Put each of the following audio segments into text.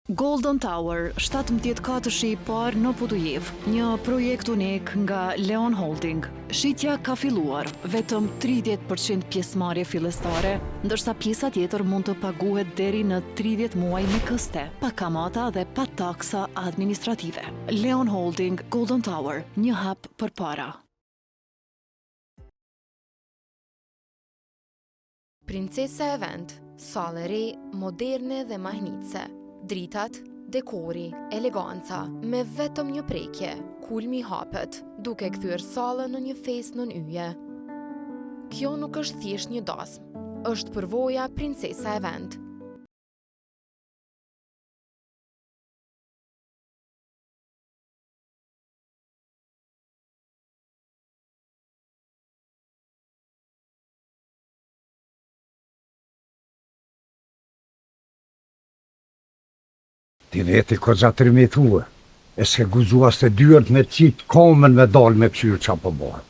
Golden Tower, 17 katëshi i parë në Podujevë, një projekt unik nga Leon Holding. Shitja ka filluar, vetëm 30% pjesëmarrje fillestare, ndërsa pjesa tjetër mund të paguhet deri në 30 muaj me këste, pa kamata dhe pa taksa administrative. Leon Holding, Golden Tower, një hap përpara. Princesa Event, sallë e re, moderne dhe mahnitëse. Dritat, dekori, eleganca, me vetëm një prekje, kulmi hapet, duke kthyer sallën në një festë nën yje. Kjo nuk është thjesht një dasmë, është përvoja Princesa Event. Ti veti koxha trimi thue, e s'ke guxu as te dyert me qitë komën me dalë me kqyrë ça po bohet.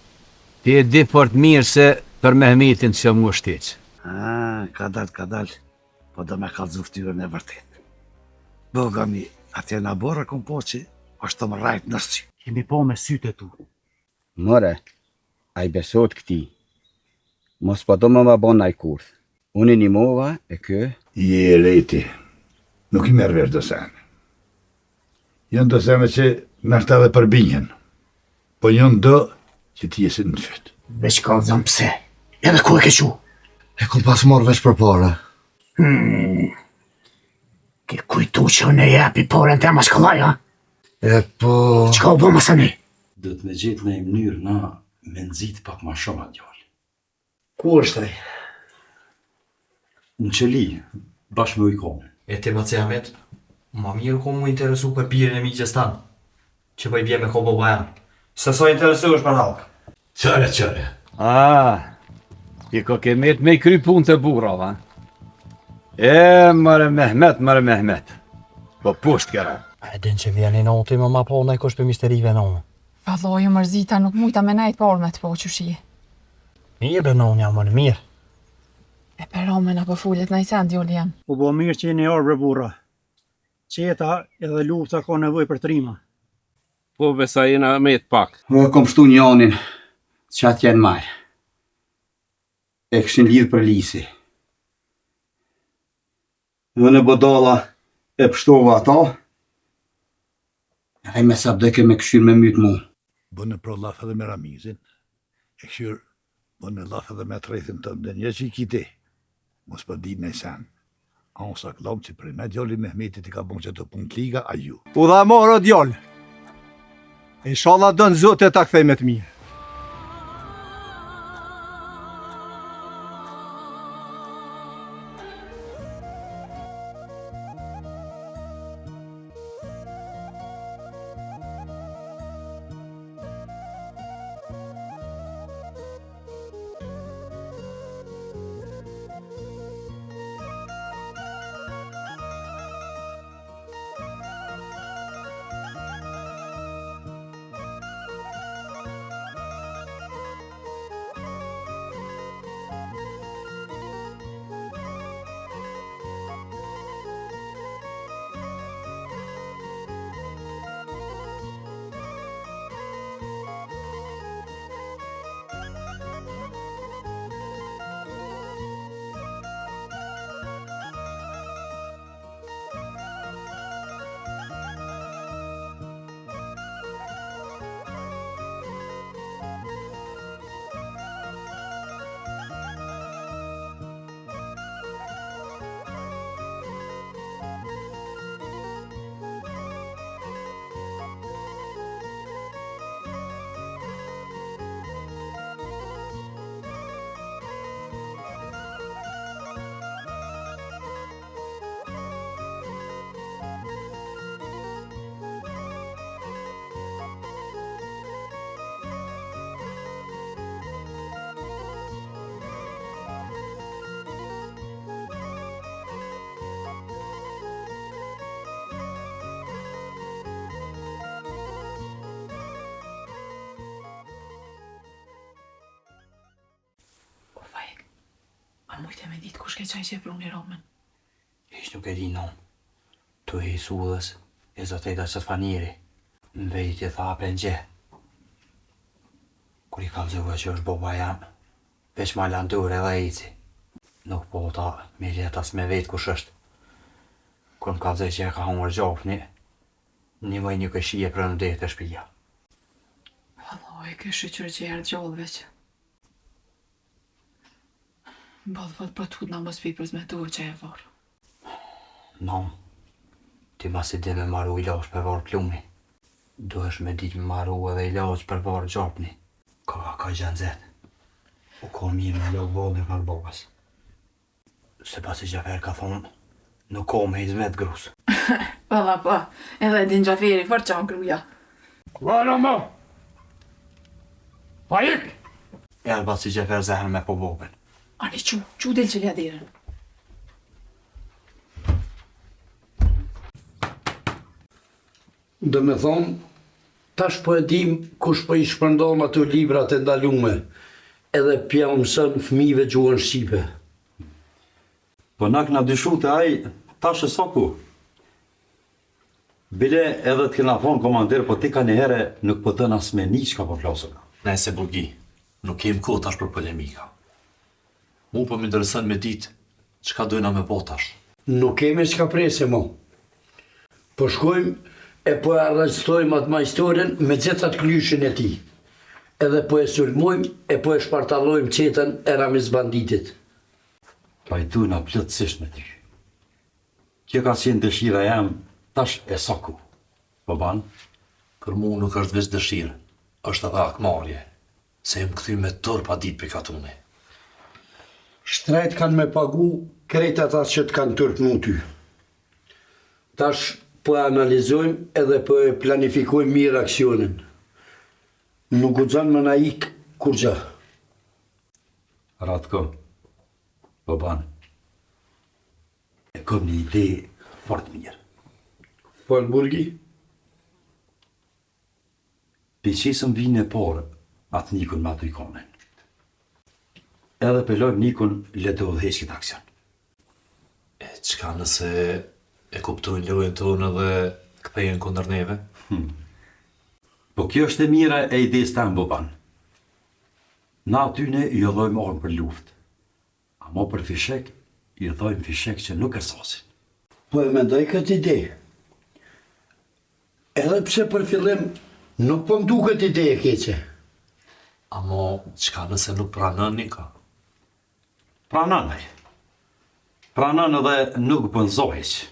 Ti e di fort mirë se për Mehmetin s'jam ngoshtic. Ah, kadal, kadal, po do me kallzu ftyrën e vërtet. Bogami, atje në oborr e kom po që është tu më rrejt në sy. Kemi po me sytë e tu. More, a i besohet këtij? Mos po do me ma bo naj kurth. Unë i nimova e ky? Je e re ti, nuk i merr vesh do sene. Janë do sene që nashta edhe përbinjen, po janë do që të jesin në fyt. Veç kallzom pse, edhe ku e ke çu? E kom pas marrë veç për pare. Hmm. Ke kujtu që unë e jepi paren te mas kollaj, ha? E po... Çka u bo masanej? Duhet me gjetë naj mënyrë na me nxit pak ma shumë atë djalë. Ku është ai? Në qeli, bashkë me Ujkonin. E ti baci Ahmet, ma mirë ko mu interesu për birin e mixhës tan, që po i bje me ko baba jem, se sa interesohesh për hallk. Qëre, qëre. Ah, i ko ke met me i kry punë të burrave, a? E, mëre Mehmet, mëre Mehmet. Po pusht kera. A e din që vjen inati me ma pa najkush prej mysterive nonë. Vallahi u mërzita, nuk mujta me nejt pa me të pa qysh je. Mirë be nonë jam unë, mirë. E për Romën apo fulet naj sen djali jem. U bo mirë që jeni ardhë bre burra. Çeta edhe lufta ka nevojë për trima. Po besa jena met pak. E kom pshtu njanin që atje në mal. E kishin lidhë për lisi. Dhe unë budalla e pshtova ato. Ai me sa dojke me këshyrë me mytë mu. Bënë pro llaf edhe me Ramizin, e këshyrë bënë llaf edhe me atë rrethin tënd, dhe një që i ki ti, mos po di naj sen. A unë sa këllom që prej me djali Mehmetit i ka bon qato punë të liga, a ju. U dha more o djalë. Inshallah don Zoti ta kthej me të mirë. O Faik, a mujte me ditë kush ke qaj që e pruni Romën? Hiç nuk e di non. Tu hi udhës, e zotejta sot fanjeri, më vejti tha a penxhe. Kur i kallzova që është baba jem, veç ma la n'dorë edhe eci. Nuk pata milet as me vet kush është. Kur më kallzoi që e ka hongër gjarpni, nimoj një këshi e prënë deri te shpia. Vallahi, ke shyqyr që erdh gjallë veç. Boll, boll, po tutna mos pi përzmetu që e vorr. Nom, ti masi di me maru ilaç për varr plumi. Duhesh me ditë me maru edhe ilaç për varr gjarpni. Ka, ka gjë nxehtë. U kon mirë me lok ballin rreth babës. Se pasi Xhafer ka thonë, nuk ka me hizmet grus. Valla po, edhe e din Xhaferi fort që on gruja. Valla mo! Faik! Erdh baci Xhafer zehër me po babën. Ani çu, çu del çelja derën. Do me thonë, tash po e dim kush po i shpërndon ato librat e ndalume edhe p'jau mëson fëmijëve gjuhën shqipe. Po na kena dyshu te ai tash e sa kohë. Bile edhe të kena thonë komandir, po ti kanjëherë nuk po don as me ni çka po flasim. Nejse Burgi, nuk kem kohë tash për polemika. Mu po më intereson me ditë çka dojna me bo tash. Nuk kemi çka presim mo. Po shkojmë e po e arrestojmë atë majstorin me gjithë atë klyshin e tij. Edhe po e sulmojmë e po e shpartallojmë çetën e Ramiz Banditit. Pajtohna plotësisht me ty. Kjo ka qenë dëshira jem tash e sa kohë. Po ban? Për mu nuk është veç dëshirë, është edhe hakmarrje. Se jam kthy me turp at ditë prej katuni. Shtrejt kanë me pagu krejt ata që të kanë turpnu ty. Tash po e analizojmë edhe po e planifikojmë mirë aksionin. Nuk guxon me na ik kurgja. Ratko, po ban. E kom një ide fort mirë. Fol Burgi. P'i qesim vijën e parë atë Nikun me atë Ujkanin. Edhe pe lojmë Nikun le të udhëheqë këtë aksion. E çka nëse e kuptojnë lojën tonë edhe kthehen kundër neve? Hmm. Po kjo është e mira e idesë teme Boban. Na atyne ju dhojmë armë për luftë. Amo për fishek ju dhojmë fishek që nuk e sasin. Po e mendoj këtë ide. Edhe pse për fillim nuk po më duket ide e keqe. Amo çka nëse nuk pranon Niko? Pranon ai. Pranon edhe nuk bën zo hiç.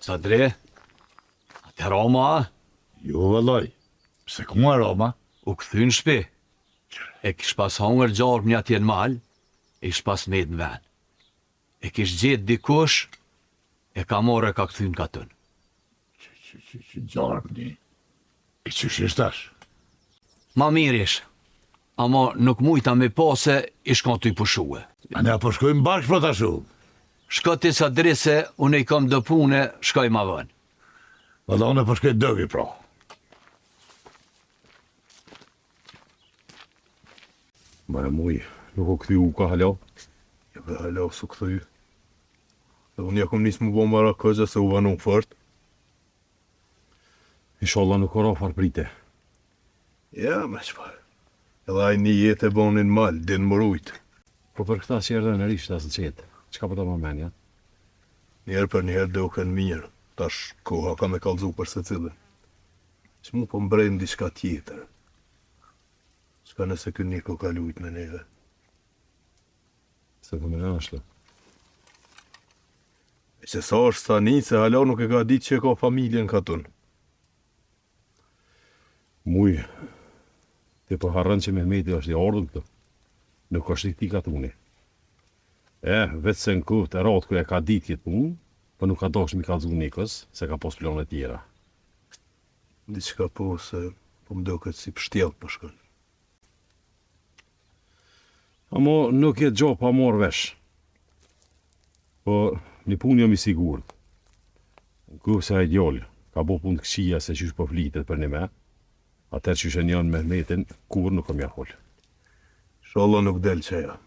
Sadri, a te Roma, a? Jo, vëllaj, pse ku ma Roma? U kthy në shpi. E kish pas hongër gjarpni atje në mal, e ish pas met në ven. E kish gjetë dikush, e ka marrë e ka kthy në katun. Që, që, që, që, gjarpni, e qysh ish tash? Ma mirë ish, amo nuk mujta me pa se ish kon tuj pushue. A ne po shkojmë bashkë po tashu? Shko ti Sadri se unë i kom do pune, shkoj ma vonë. Valla unë po shkoj dëvi pra. More muj, nuk u kthy Uka hala? Jo be hala s'u kthy. Dhe unë ja kom nis mu bo marak koxha se u vonu fort. Inshallah nuk o ra farë prite. Ja, me çfarë. Edhe ai një jetë e boni n'mal, din m'u rujt. Po për këta që erdhën rishtas në çetë, çka po ta ban menja? Njëherë për njëherë duken mirë, tash koha ka me kallzu për secilin. Që mu po m'bren diçka tjetër. Çka nëse ky Niko ka lujt me neve? Se po menon ashtu. E që sa është stanicë, hala nuk e ka ditë që e ka familjen n'katun. Muj, ti po harron që Mehmeti është i ardhur këtu. Nuk është i këtij katuni. E, veç se në kohë të Ratku e ka ditë këtë punë, po nuk ka dashtë m'i kallzu Nikos, se ka pas plane tjera. Diçka po, se po më doket si pështjellë po shkon. Amo nuk e gjo pa marrë vesh. Po një punë jam i sigurt. Në qoftë se ai djalë ka bo punë të këqija se qysh po flitet përnime, atëherë qysh e njoh Mehmetin, kurrë nuk ka m'ja fol. Ishalla nuk del qajo.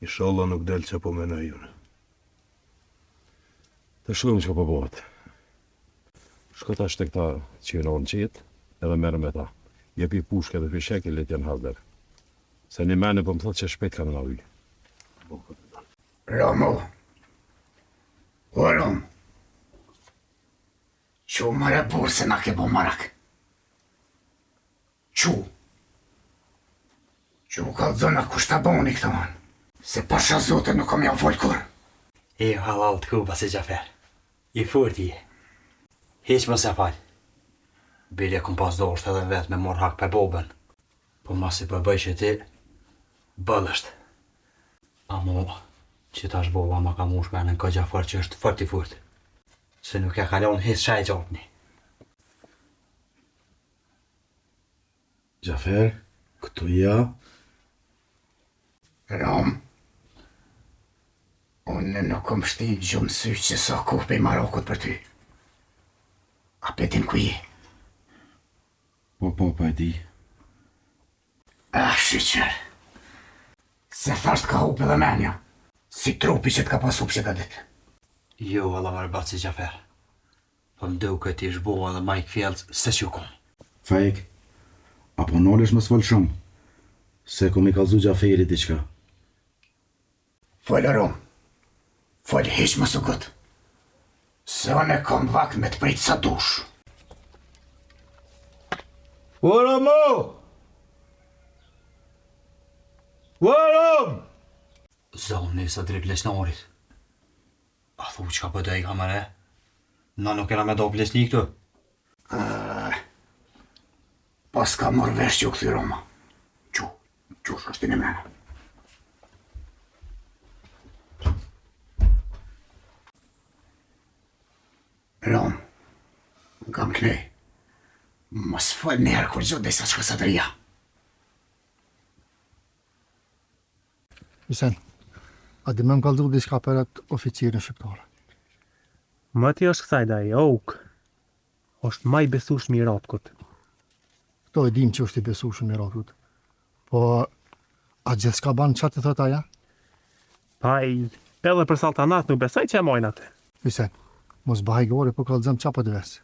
Ishalla nuk del ça po menoj unë. Të shohim çka po bëhet. Shko tash te këta që janë në qetë edhe merru me ta. Jepi pushkë edhe fishek e le të janë hazër. Se një mene po më thotë që shpejt ka me na vy. Romo. O Rom. Çu more burrë se na ke bo marak. Çu. Çu kallzona kush ta boni këtë man. Se pasha zotin nuk kam ja fol kurrë. E hallall të ku si Xhafer. I fort je. Hiç mos ja fal. Bile kum pas dosht edhe vet me marr hak për bobën. Po masi po e bëjshe ti, boll është. Amo, që tash boba ma ka mush menën kogja fort që është fort i fort. Se nuk ja kalon hiç shaj gjatni. Xhafer, këtu ja. Rom, unë nuk kom shti gjumë n'sy që sa kohë pej marakut për ty. A pe din ku je? Po, po, po e di. Ah, shyqyr. Se thash të ka hup edhe menja, si trupi që të ka pas hup qeta ditë. Jo, valla more baci Xhafer. Po m'duket ish bo edhe ma i kthjellët se që u kon. Faik, a po nalesh mos fol shumë, se kom i kallzu Xhaferit diçka. Fol o Rom, fol hiq mos u ngut, se unë kom vakt me të prit sa dush. O Romo! O Rom! Zoni i Sadri Pleqnarit. A thu çka po dojka more? Na nuk kena me do pleqni këtu. Paska marrë vesh që u kthy Roma. Çu, çu shko shtine mrena. Rom, më kam knej. Mos fol njëherë kurgjo derisa shko Sadria. Hysen, a di me më kallzu diçka për atë oficirin shqiptar? Moti është kësaj daj, ouk. Është ma i besueshmi i Ratkut. Këto e dim që është i besueshëm i Ratkut. Po, a gjithçka ban ça të thot ai a? Pa, edhe për saltanat nuk besoj që e majnë atë. Hysen, mos bëj hajgare, po kallzom ça po të ves.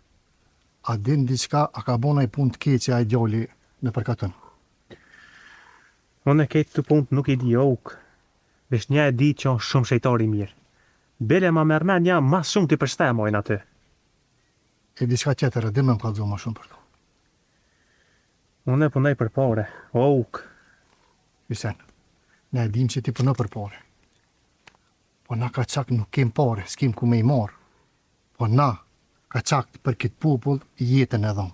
A din diçka, a ka bo naj punë të keqe ai djali nëpër katun? Unë krejt këto punë nuk i di ouk. Veç nja e di që është shumë shejtar i mirë. Bile ma merr mendja ma s'shumti për qëta e majnë aty. E diçka tjetër, a din me më kallzu ma shumë për to? Unë punoj për pare, ouk. Hysen, na e dim që ti punon për pare. Po na kaçak nuk kem pare, s'kem ku me i marrë. Po na, kaçakt për këtë popull jetën e dhom.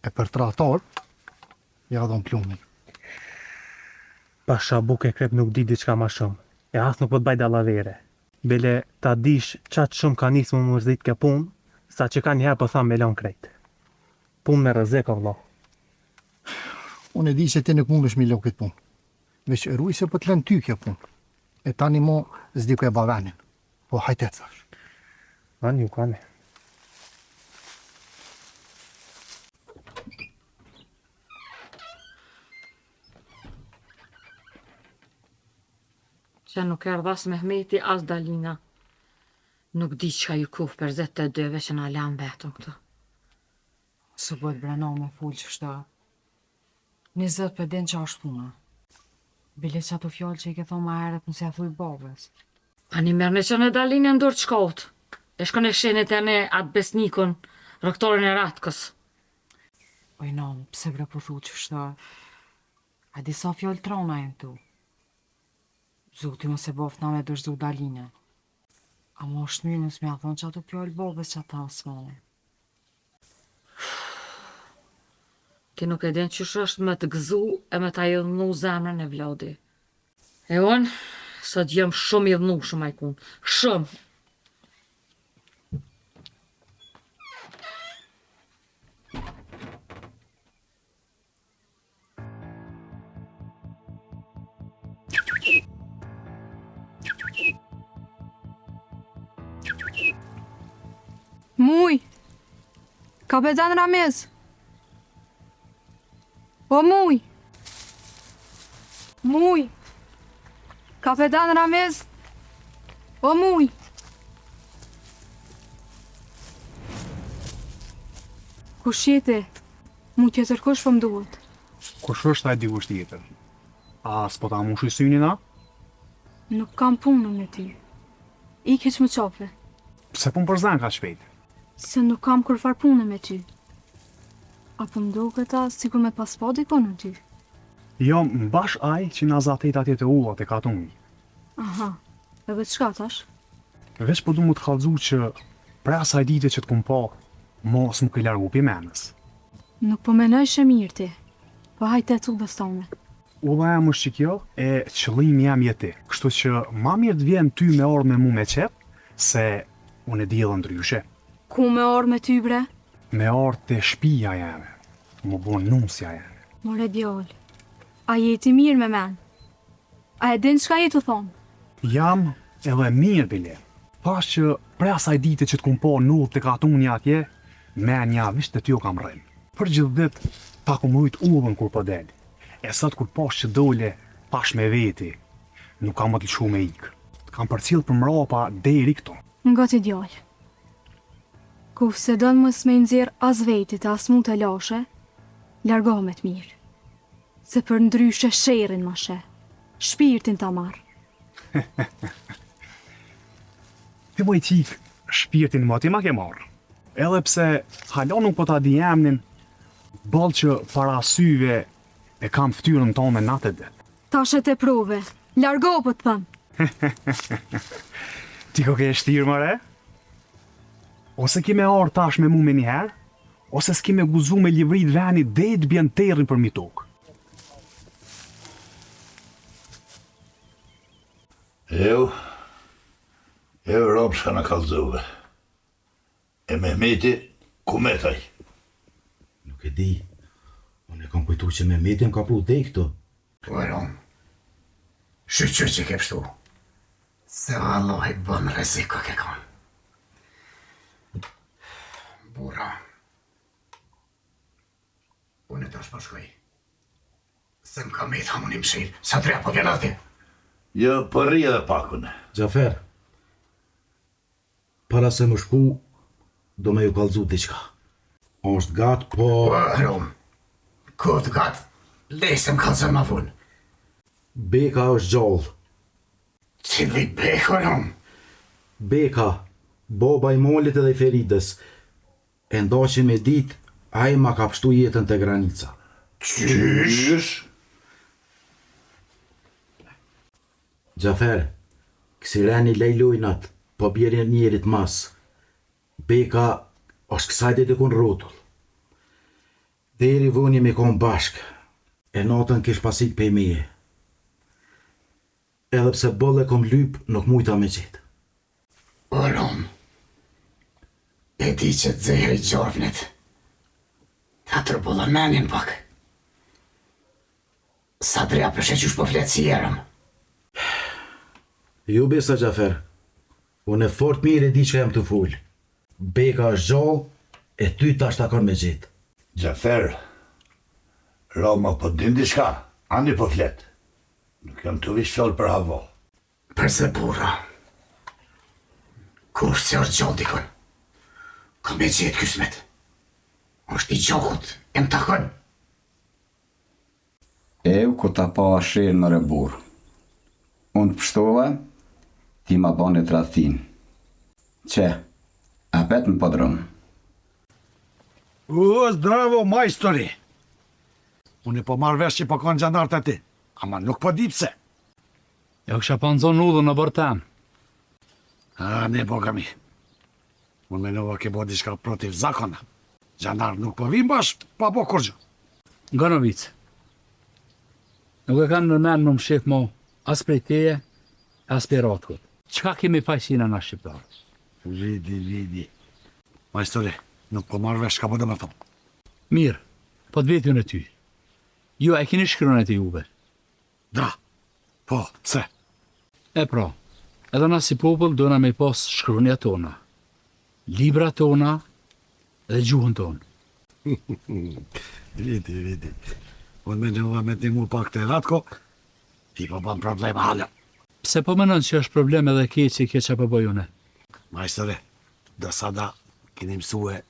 E për tradhtar, ja dhom plumbin. Pasha bukë e krep nuk di diçka ma shumë, e as nuk po të baj dallavere. Bile ta dish qaq shumë ka nis mu mërzit kjo punë, sa që kanjëherë po tham me lan krejt. Punë me rrezik o vlla. Unë e di që ti nuk mundesh me lënë këtë punë. Veç ruj se po të lën ty kjo punë. E tani mo s'di ku e ba venin. Po hajt ec tash. Ani u kane. Që nuk erdh as Mehmeti, as Dalina. Nuk di çka ju kof për zet të dyve që na lanë vetëm këtu. S'u bëhet bre no me fol qështu. Një zot po e din qa është puna. Bile qato fjalë që i ke thonë ma herët mos ja thuj babës. Ani merrni qene Dalinën n'dorë t'shkot. E shkoni e shihni tene atë Besnikun, rroktorin e Ratkës. Oj nonë, pse bre po thu qështu? A di sa fjalë t'rona janë këtu? Zoti mos e boftë na me dorëzu Dalinën. Ama është mirë mos me ia thonë qato fjalë babës që tha Osmani. Ti nuk e din qysh është me të gëzu e me ta idhnu zemrën evladi. E unë, sot jam shumë idhnushëm ajkun. Shumë! Muj! Kapedan Ramiz! O Muj! Muj! Kapedan Ramiz! O Muj! Kush je ti? Mu tjetërkush po m'duhet. Kush është ai dikush tjetër? A s'po ta mushi synin a? Nuk kam punë me ty. Ik hiq më qafe. Pse po më përzen kaq shpejt? Se nuk kam kurrfarë pune me ty. A po m'duket a sikur me pas pa dikun unë ty? Jam bash ai që na zatet atje te ulla te katuni. Aha, edhe çka tash? Veç po du me të kallzu që prej asaj dite që të kum pa, mo s'mu ke largu pi menës. Nuk po menojshe mirë ti. Po hajt ec udhës tone. Udha jem është qikjo e qëllimi jem je ti. Kështu që ma mirë të vjen ty me ardhë me mu me qef, se unë e di edhe ndryshe. Ku me ardhë me ty bre? Me ardhë te shpija jeme, m'u bo nusja jeme. More djalë, a je ti mirë me men? A e din çka je tu thonë? Jam edhe mirë bile. Thash që prej asaj dite që të kum pa n'udhë te katuni atje, menja veç te ty o ka mrri. Për gjithë ditë ta kum rujt udhën kur po del. E sot kur pash që dole thash me veti, nuk kam me të lshu me ikë. Të kam përcjellë për mrapa deri këtu. Ngo ti djalë. Kofse don mos me i nxjerr as vetit e as mu telashe, largohu me të mirë. Se përndryshe sherrin ma sheh, shpirtin ta marr. Ti moj çikë, shpirtin moti ma ke marrë. Edhe pse hala nuk po ta di emnin, boll që para syve e kam fytyrën tone natë e ditë. Tash e teprove, largohu po të them. Ti koke e shtirë more? Ose ki me ardhë tash me mu menjëherë, Ose s'ki me guxu me livrit veni deri të bjen terri përmi tokë. Eu, eu Rom çka na kallzove. E Mehmeti, ku met ai? Nuk e di. Unë e kam kujtu që Mehmeti më ka pru deri këtu. Po e Rom, shyqyr që ke pshtu. Se vallahi bon rrezik ke kon. Burra. Unë tash po shkoj. Se më ka met hamuni mshil. Sadri a po vjen edhe ti? Jo, po rri edhe pak unë. Xhafer, para se me shku, do me ju kallzu diçka. Është gat, po... Po, Rom, kur gat, lej se më kallzon ma vonë. Beka është gjallë. Cili Beka, Rom? Beka, baba i Malit edhe i Ferides. E n'dashje me ditë, ai ma ka pshtu jetën te granica. Qysh? Xhafer, kësi reni lej lojnat, po bjeri njerit mas. Beka është kësaj dite dikun rrotull. Deri vonë jemi kon bashkë, e natën kish pas ik pej meje. Edhe pse boll e kom lyp, nuk mujta me gjetë. O Rom, e di që zehri i gjarpnit, ta turbullon menjen pak. Sadri a pe sheh qysh po flet si jerm. Jo besa Xhafer, unë fort mirë e di çka jam tu fol. Beka është gjallë e ty tash takon me gjetë. Xhafer, Roma po din diçka, ani po flet. Nuk jam tu veç fjalë për hava. Përse burra? Kush se është gjallë dikun? Ka me gjetë kysmet. Është i gjakut, e më takon. Eu ku ta pa sherrin more burrë. Unë të pshtova, ti ma bane tradhtinë. Qe, apet më po dron. O, zdravo, majstori! Unë po marr vesh që po kanë xhandart aty, ama nuk po di pse. Ja kisha pa nxonë udhën në oborr tem. A, ne bo gami. Unë menova ke bo diçka protiv zakon. Xhandar nuk po vim bash, pa bo kurgjë. Ngo Novicë. Nuk e kam nërmen me mshef mo as prej teje, as prej Ratkut. Çka kemi fajsina na shqiptarët? Vidi, vidi. Majstore, nuk po marr vesh çka po do me thonë. Mirë, po të veti unë ty. Ju a e keni shkronjat e juve? Da, po, pse? E pra, edhe na si popull dona me i pas shkronjat tona, librat tona dhe gjuhën tonë. Vidi, vidi. Unë menova me të mu pak te Ratko, ti po bën problem hala. Pse po menon që është problem edhe keqe kjo që po boj une? Majstore, do sada keni mësue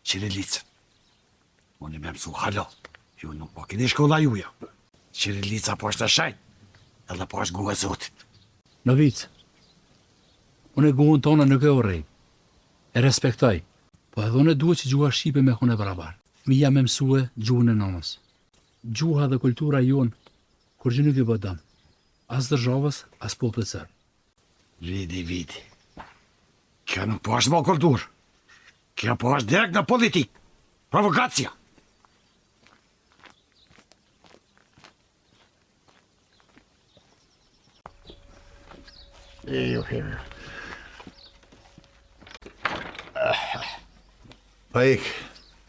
Qirilicën. Unë me mësu hala, ju nuk po keni shkolla juja. Qirilica po është e shenjtë, edhe po është gjuhë e Zotit. Novicë, unë gjuhën tonë nuk e urrej, e respektoj, po edhe unë duhet që gjuha shqipe me konë e barabartë. Fmija me mësue gjuhën e nënës. Gjuha dhe kultura jonë kurgjë nuk i bë dëm, as dërzhavës, as popullit serb. Vidi, vidi. Kjo nuk po është mo kulturë. Kjo po është direkt në politikë. Provokacija. E ju kemi. Faik,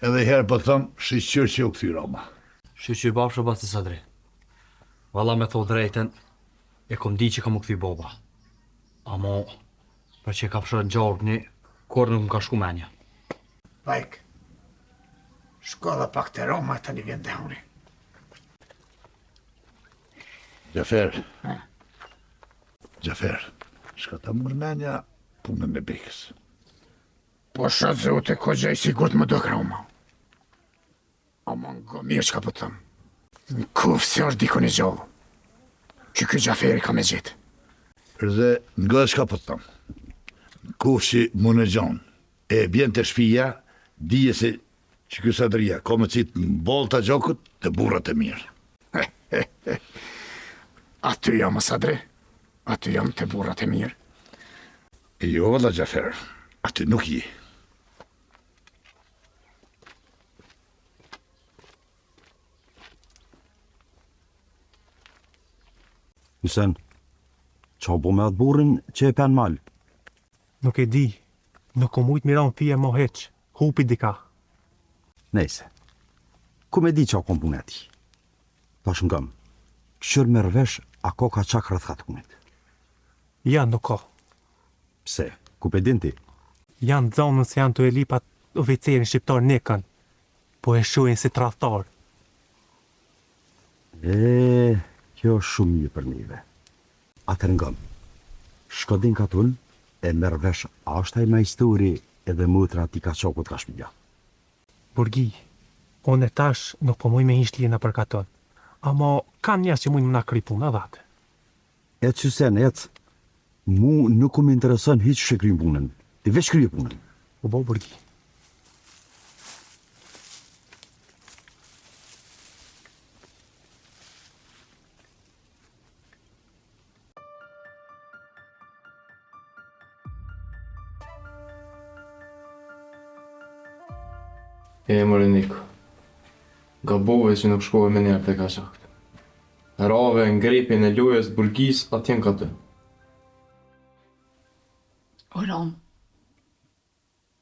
edhe herë po thëm, shyqyr që u kthy Rama. Shyqyr bafsha baci Sadri. Valla me thonë drejtën, e kom di që ka m'u kthy baba. Amo, Për që kafshon gjarpni, kurrë nuk më ka shku menja. Faik, shko dhe pak te Roma, tani vjen dhe huni. Xhafer, Xhafer, shka ta murr menja punën e Bekës. Po shë Zote, koxha i sigurt më dok Roma. Ama ngo mirë çka po të them. Në koftë se është dikun i gjallë. Që ky Xhaferi ka me gjetë. Përze, ngo çka po të them. Në koftë që mun e gjon, e bjen te shpia, dije se që ky Sadria ka me qitë në ballë të gjakut te burrat e mirë. Aty jam, o Sadri. Aty jam te burrat e mirë. E jo, valla Xhafer, aty nuk je. Hysen, ça u bo me atë burrin që e pe n'mal? Nuk e di, nuk kom mujt m'i ra n'fije mo hiç, hupi dika. Nejse, ku me di ça u kon puna e tij. Tash ngom, kqyr merr vesh a ka kaçak rreth katunit. Ja, nuk ka. Pse, ku pe din ti? Janë t'zanun se janë tu e lyp atë oficerin shqiptar Nikën, po e shohin si tradhtar. E, kjo është shumë mirë për neve. Atëherë ngom, shko deri n'katun e merr vesh a është ai majstori edhe motra e atij kaçakut ka shpia. Burgi, unë tash nuk po muj me hi shlirë nëpër katun, ama kanë njerëz që mujnë me na kry punë edhe atë. Ec Hysen, ec. Mu nuk më intereson hiç qysh e kryn punën. Ti veç kryje punën. U bo Burgi. E more Niko, gabove që nuk shkove menjëherë te kaçakët. Rave në grepin e lojës Burgisë atje në katun. O Rom,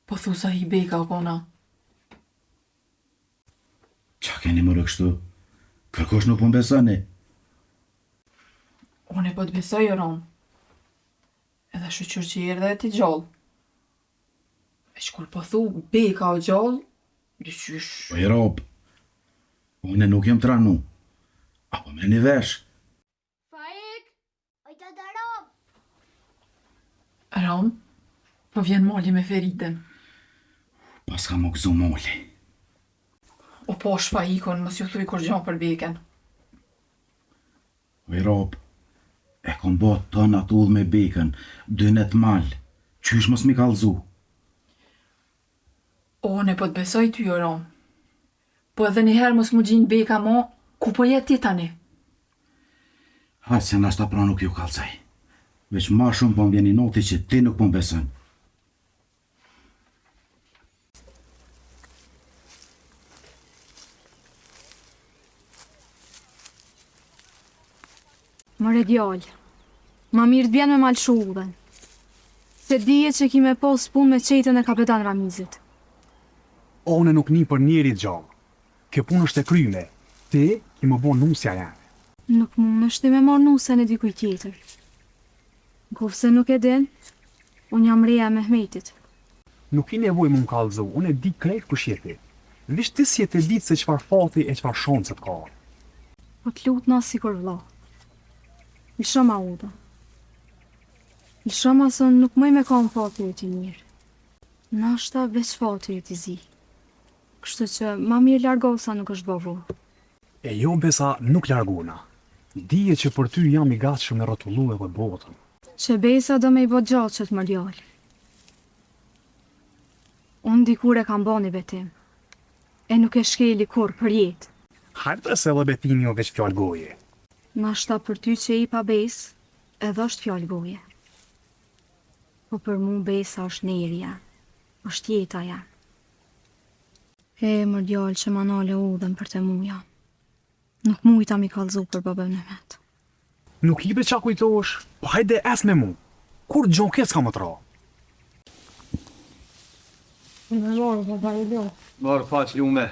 po thu sa hi Beka o kona. Qa keni more kështu? Kërkush nuk po më besoni. Unë po të besoj o Rom. Edhe shyqyr që erdhe ti gjallë. Veç kur po thu Beka o gjallë, diqysh. Po i rob, Unë nuk jam tranu. A po merrni vesh? Faik! Oj të të Rom! Rom, po vjen Mali me Feriden. Paska m'u gëzu Mali. O pash Faikun, mos ju thuj kurgjo për Beken. Oj rob, e kom bo tonë atë udhë me Bekën, dy net mal, qysh mos m'i kallzu? Unë po të besoj ty o Rom. Po edhe një herë mos m'u gjind Beka mo, ku po je ti tani? Hajt se nashta pra nuk ju kallzoj. Veç ma shumë po më vjen inati që ti nuk po më beson. More djalë, ma mirë të bjen me ma lëshu udhën. Se dije që ki me pos punë me çetën e kapedan Ramizit. Unë nuk ni për njeri gjallë. Kjo punë është e kryme. Ti ki m'u bo nusja jeme. Nuk mundesh ti me marrë nusen e dikujt tjetër. Në qoftë se nuk e din, unë jam reja e Mehmetit. Nuk ki nevojë mu m'kallzu, unë e di krejt kush je ti. Veç ti s'je tu ditë se çfarë fati e çfarë shanse të ka ardhë. Po të lutna sikur vlla. Lëshoma udhën. Lëshoma se unë nuk muj me kanë fati yt i mirë. Nashta veç fati yt i zi. Kështu që ma mirë largohu sa nuk është bo vonë. E jo besa nuk largona. Dije që për ty jam i gatshëm me rrotullu edhe botën. Që besa do me i bo gjaqet mor djalë. Unë dikur e kam bo një betim. E nuk e shkeli kurrë për jetë. Hajde se edhe betimi o veç fjalë goje. Nashta për ty që je i pabesë, edhe është fjalë goje. Po për mu besa është neri jem, është jeta jem. E, mor djalë që ma nale udhën për te muja. Nuk mujta m'i kallzu për babën Mehmet. Nuk i be ça kujtohesh, po hajde ec me mu. Kurgjo keq s'ka me t'ra. Me marrë, po pa i lo. Marë paç lume.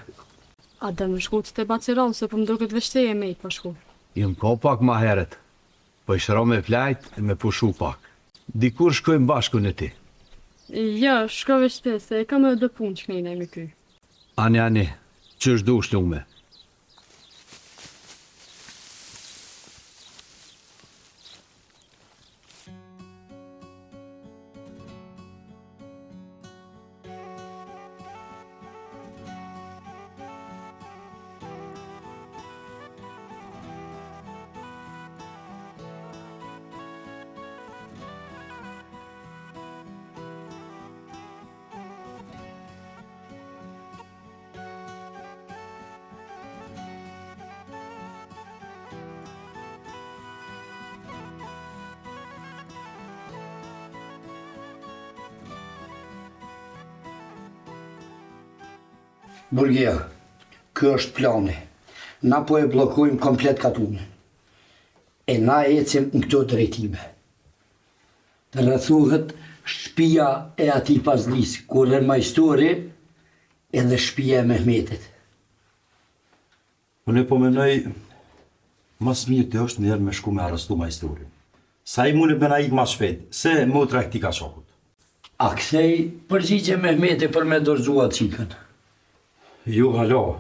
A do me shku ti te baci Ram, se po më duket veç ti je mejt pa shku. Jam ko pak ma herët. Po ish ra me flajt e me pushu pak. Dikur shkojmë bashkë unë e ti. Jo, shko veç ti, se e kam edhe do punë që knejna me kry. Ani ani, qysh dush lume. Burgia, ky është plani. Na po e bllokojmë komplet katunin. E na ecim në këto drejtime. Të rrethohet shpia e atij fazlisë, ku rrin majstori edhe shpia e Mehmetit. Unë po menoj, ma s'mirti është njëherë me shku me arrestu majstorin. Se ai mundet me na ikë ma shpejt, se motra e këtij kaçakut. A kthej përgjigje Mehmeti për me dorëzu atë çikën? Jo hala.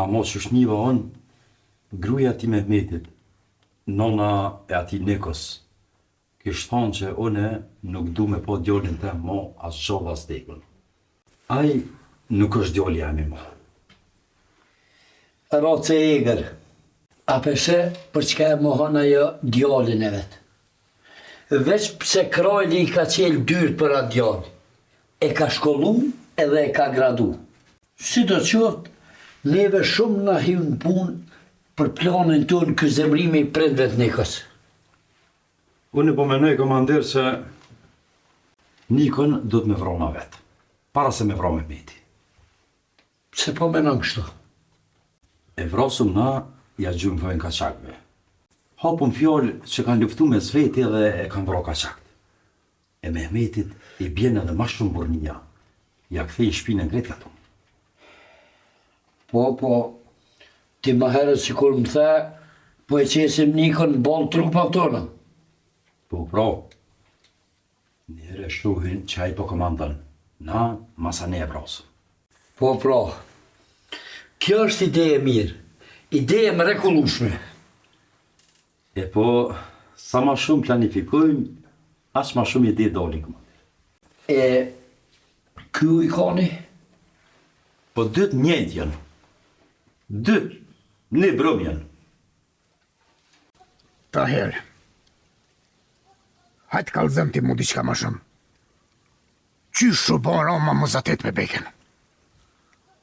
Amo qysh niva unë, gruja e atij Mehmetit, nona e atij Nikos, Kish thanë që une nuk du me pa djalin tem mo as gjallë as vdekun. Ai nuk është djali jem mo. Racë e egër. A pe sheh për çka e mohon ajo djalin e vet. Veç pse Krajli i ka çelë dyert për atë djalë. E ka shkollu edhe e ka gradu. Sidoqoftë, neve shumë na hyn në punë për planin tonë ky zemrimi i prindve të Nikos. Unë po menoj komandir se Nikon duhet me vra na vetë, para se me vra Mehmeti. Pse po menon kështu? E vrasum na, ja gjujmë fajin kaçakëve. Hapum fjalë që kanë luftu mes veti dhe e kanë vra kaçakt. E Mehmetit i bjen edhe ma shumë burrnia, ja kthejnë shpinën krejt katunit. Po, po, ti ma herët sikur më the, po e qesim Nikon në ballë trupave tona. Po, pra, njëherë e shohin që ai po komandon, na masanej e vrasim. Po, pra, kjo është ide e mirë, ide e mrekullueshme. E po, sa ma shumë planifikojmë, aq ma shumë ide dalin komandir. E, ky ujkani? Po dytë njëjtë janë. Dytë, një brumë janë. Tahir, hajt kallzëm ti mu diçka ma shumë. Qysh u bo Rama mu zatet me Bekën?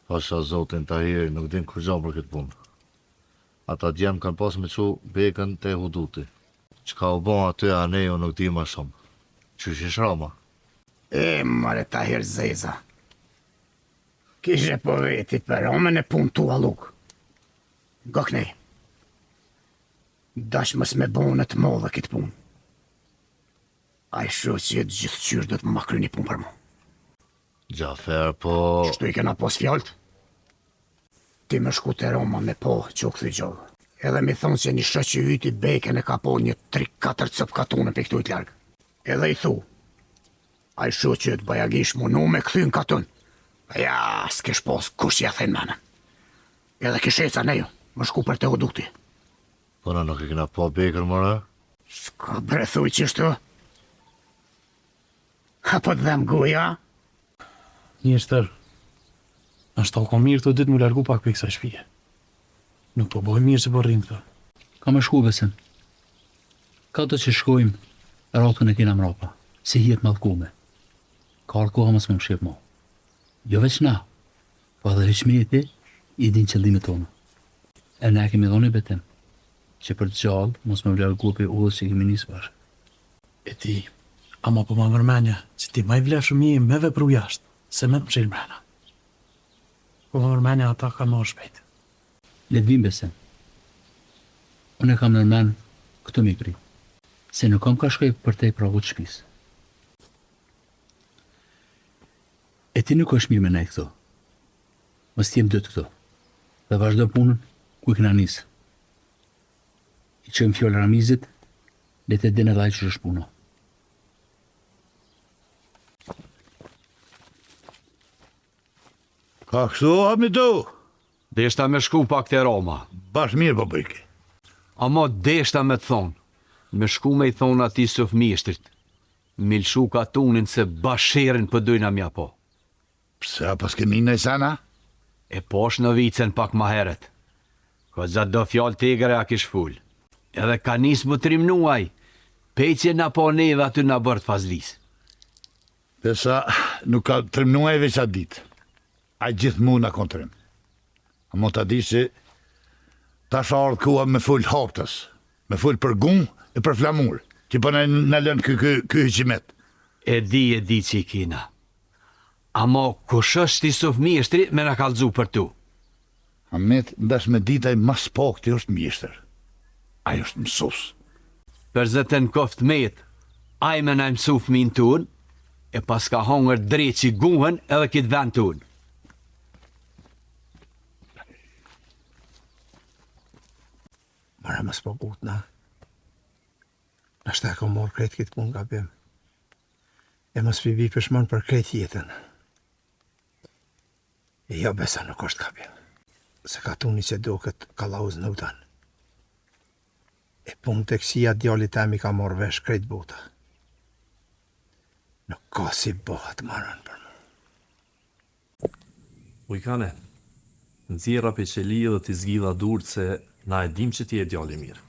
Pasha zotin Tahir, nuk din kurgja për këtë punë. Ata djem kanë pas me çu Bekën te Huduti. Çka u bo aty anej unë nuk di ma shumë. Qysh ish Rama? E more Tahir Zeza. Kishe po veti për Ramën e punë tua llugë. Goknej. Dash mos me bo në të madhe këtë punë. Ai shoqi yt gjithqysh do të ma kry një punë për mu. Xhafer, po... Qështu i kena pas fjalët? Ti me shku te Roma me pa që u kthy gjallë. Edhe mi thonë se një shoq i yti Bekën e ka po një 3-4 copë katune prej këtu larg. Edhe i thu, ai shoqi yt bajagi ish munu me kthy në katun. Ja, s'kish pas kush ja then menën. Edhe kish eca ne jo, me shku për te huduti. Po na nuk e kena pa Bekën more? Çka bre thuj qështu? A po të dhem goja? Mjeshtër, nashta u kon mirë këto ditë mu largu pak prej kësaj shpije. Nuk po bëjmë mirë që po rrimë këtu. Ka me shku Besim. Ka do që shkojmë, Ratkon e kena mrapa, si hijet mallkume. Ka ardhë koha mos me mshef mo. Jo veç na, po edhe Hyqmeti i din qëllimet tona. E na e kemi dhonë një betim, që për të gjallë mos me u largu prej udhës që kemi nisë bashkë. E di, ama po ma merr menja që ti ma i vlefshëm je me vepru jashtë, se me t'mshel mrena. Po ma merr menja ata kanë me ardhë shpejt. Le të vinë Besim. Unë e kam nër men këtu me i pri. Se nuk kam ka shkoj përtej pragut shpisë. E ti nuk është mirë me nejt këtu. Mos t'jem dytë këtu. Dhe vazhdo punën ku e kena nisë. I çojmë fjalë Ramizit, le të din edhe ai qysh është puna. Ka kështu, Hamidu? Deshta me shku pak te Roma. Bash mirë po bëjke. Ama deshta me të thonë, me shku me i thonë atij Suf mjeshtrit, me lëshu katunin se bash sherrin po dojna m'ja pa. Pse a paske ni naj sen a? E pash Novicën pak ma herët. Goxha do fjalë t'egra ja kish fol. Edhe ka nis m'u trimnu ai, pej që na pa neve aty n'oborr t'Fazlisë. Besa nuk ka trimnu ai veç atë ditë. Ai gjithmonë a kon trim. Amo ta dish se tash ardh koha me fol haptas, me fol për gun e për flamur, që po na na lën ky ky ky Hyqimet. E di e di që i kina. Amo kush është Isuf mjeshtri me na kallxu për tu? Ahmet, n'dash me ditë ai ma s'pakti është mjeshtër. Ai është mësus. Për zotin koft met, ai me na mësu fëmin tonë, e paska hongër dreqi guhën edhe këtë vend tonë. Mara mos po ngutna. Nashta e kom marrë krejt këtë punë gabim. E mos pi bi pishman për krejt jetën. E jo besa nuk është gabim. Se katuni që doket kallauz nuk don. E punë të këqija djalit tem i ka marrë vesh krejt bota. Nuk ka si bëhet ma rëndë për mu. Ujkane, nxjerra prej qelie dhe t'i zgjidha durt se na e dimë që ti je djalë i mirë.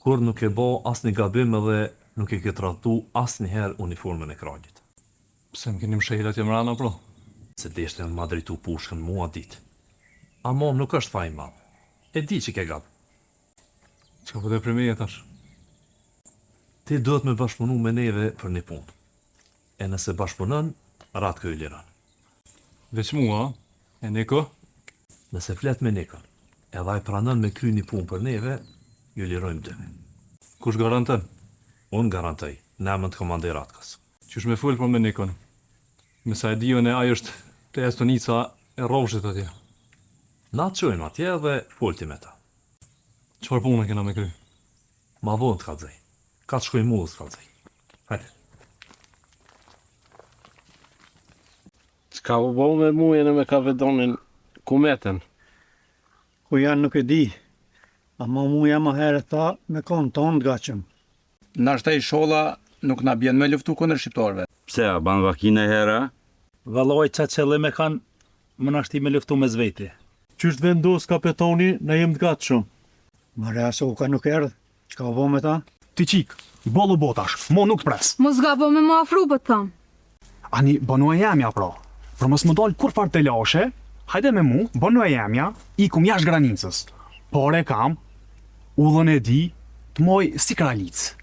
Kurrë nuk ke bo asnjë gabim edhe nuk e ke tradhtu asnjëherë uniformën e kralit. Pse më keni mshehur atje mrena pra? Se deshte me ma drejtu pushkën mu atë ditë. Amo nuk është faj i madh. E di që ke gabu. Çka po do prej meje tash? Ti duhet me bashkëpunu me neve për një punë. E nëse bashkëpunon, Ratko ju liron. Veç mua, a? E Niko? Nëse flet me Nikon, edhe ai pranon me kry një punë për neve, ju lirojmë dy. Kush garanton? Unë garantoj, në emën të komandir Ratkos. Qysh me fol pra me Nikon? Me sa e di unë ai është te Estonica e Rrafshit atje. Na të çojmë atje dhe fol ti me ta. Çfarë pune kena me kry? Ma vonë të kallxoj. Ka të shkojmë udhës të kallxoj. Hajde. Çka u bo me Mujën e me Kavedonin, ku metën? Ku janë nuk e di, ama Muja ma herët tha me konë tonë të gatshëm. Nashta isholla nuk na bjen me luftu kundër shqiptarëve. Pse a ban vaki najherë a? Vallai ça qëllim e kanë me na shti me luftu mes veti. Qysh të vendos kapetoni, na jem të gatshëm. More as Uka nuk erdh, çka u bo me ta? Ti çikë, boll u bo tash, mo nuk të pres. Mos gabo me m'u afru po të tham. Ani, bonu e jemja pra. Për mos më dalë kurrfarë telashe, hajde me mu, bonu e jemja, ikum jashtë granicës. Pare kam, udhën e di, Të moj si kralicë.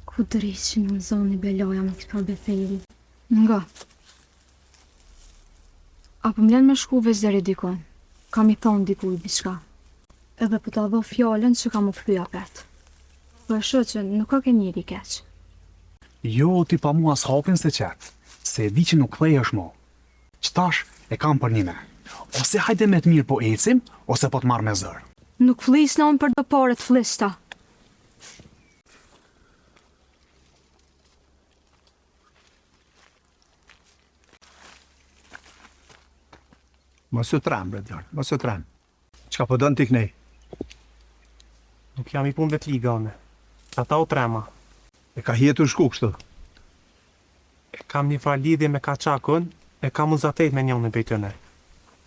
Ku dreqin më zoni belaja me këtë farë beferi? Nga. A po m'len me shku veç deri dikun? Kam i thonë dikuj diçka. Edhe po ta dho fjalën që kam m'u kthy apet. Po e shoh që nuk koke njeri i keq. Jo, ti pa mu as hapin s'e qet, se e di që nuk kthehesh mo. Qëtash e kam përnime. Ose hajde me të mirë po ecim, ose po të marr me zor. Nuk flisna unë për do pare të flliqta. Mos u tremb, bre djalë, mos u tremb. Çka po don ti knej? Nuk jam i punëve të liga unë. Ata u trema. E ka je tu shku kështu? E kam një farë lidhje me Kaçakun, e kam unë zatet me njënin prej tyne.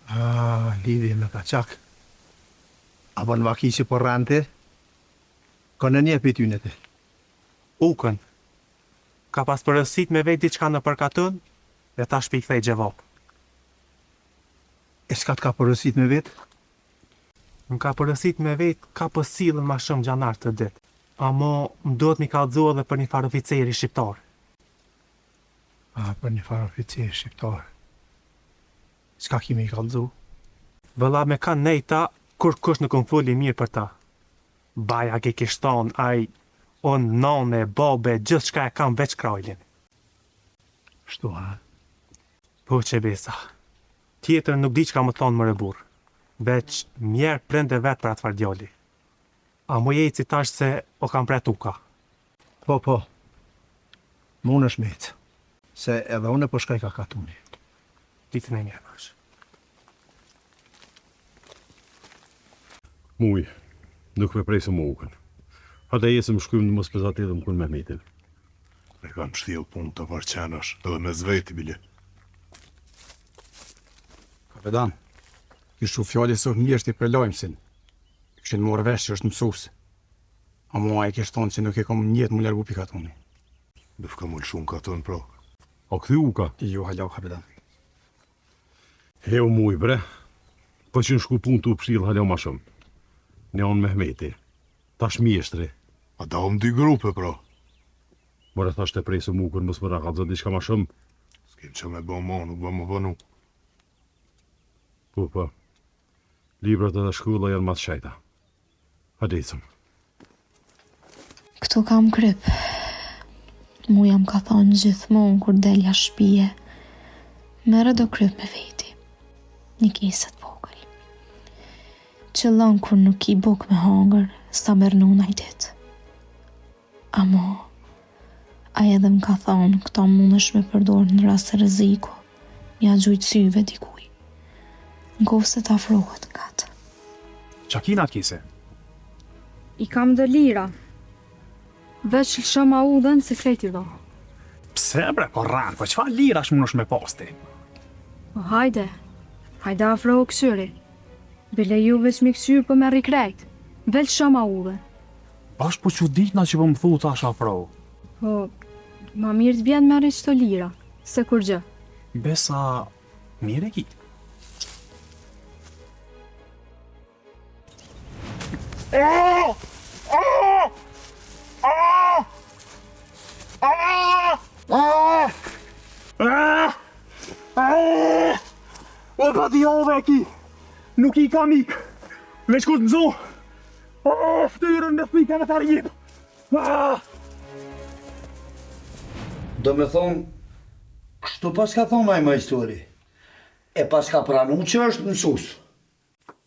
Ah, lidhje me Kaçak. A bon vaki që po rren ti? Kon e njeh prej tyne ti? Ukën. Ka pas porosit me vet diçka nëpër katun dhe tash po i kthej xhevap. E çka të ka porosit me vet? Më ka porosit me vet ka po sillen ma shumë xhandar të dytë. Amo më duhet m'i kallxu edhe për një farë oficeri shqiptar. A, për një farë oficeri shqiptar. Çka ki me i kallxu? Vëlla me kan nejta kurrkush nuk më foli mirë për ta. Bajagi kish thonë ai unë nane, babe, gjithçka e kam veç Krajlin. Shtu ha? Po qe besa. Tjetër nuk di çka me thonë more burrë. Veç mjerë prind e vet për atë farë djali. A muj eci tash se o kam pret Uka. Po po. Munësh me ecë. Se edhe unë po shkoj ka katuni. Ditën e mirë pash. Muj, nuk pe presim mo Ukën. Hajde ecim shkujmë në mos po zatedhëm kun Mehmetin. E kanë pështjellë punë të varqenash edhe mes veti bile. Kapedan, kish çu fjalë sot mjeshtri për lajmësin. E kishin marrë vesh që është mësus. Amo ai kish thonë që nuk e kam nijet m'u largu pi katuni. Duf ka m'u lshu n'katun pra. A kthy Uka? Jo, hala kapedan. Heu muj bre, po qenë shku punë tu pshtjellë hala ma shumë. Një anë Mehmeti, tash mjeshtri. A dahëm dy grupe pra? More thash të presim Ukën mos më na kallxon diçka ma shumë. S'kem ça me bo mo, nuk bën m'u vonu. Po po. Librat edhe shkolla janë ma të shejta. Hajde ecëm. Këtu kam kryp. Muja më ka thonë gjithmonë kur del jashtë shpije, merre do kryp me veti. Një kese të vogël. Qëllon kur nuk ki bukë me hangër, s'ta merr në naj ditë. Amo, ai edhe më ka thonë, këto mundesh me përdor në rast rreziku, m'ja gjujt syve dikuj. Në qoftë se të afrohet ngat. Ça ki n'atë kese? I kam do lira. Veç lëshoma udhën se krejt i dho. Pse bre, po rren, po çfarë lirash mundesh me pas ti? Po hajde, hajde afrohu kqyri. Bile ju veç mi kqyr po merri krejt. Veç lëshoma udhën. Bash po çuditna që po më thu tash afrohu. Po, ma mirë të bjen merri qëto lira, se kurgjë. Besa, mirë e ki. O, pa djove e ki, nuk i kam ik, veç kur të mëzu, o, ftyrën me thika me tarjip. Ah! Do me thonë, kështu paska thonë ai majstori, e paska pranu që është mësus.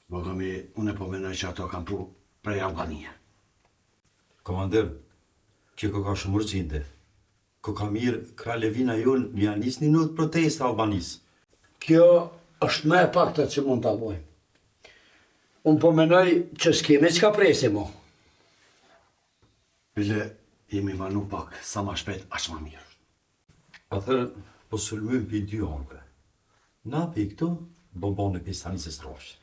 Bogami, unë po menoj që ato kanë pru prej Albanie. Komandir, kjo koka shumë urgjente. Koka mirë kralevina jonë m'ja nis një not protestë Albanisë. Kjo është më e pakta që mund ta bojmë. Unë po menoj që s'kemi çka presim mo. Bile, jemi vanu pak, sa ma shpejt, aq ma mirë. Atëherë, po sulmojmë pi dy anëve. Na pi këtu, Bobani pi stanicës Rrafshit.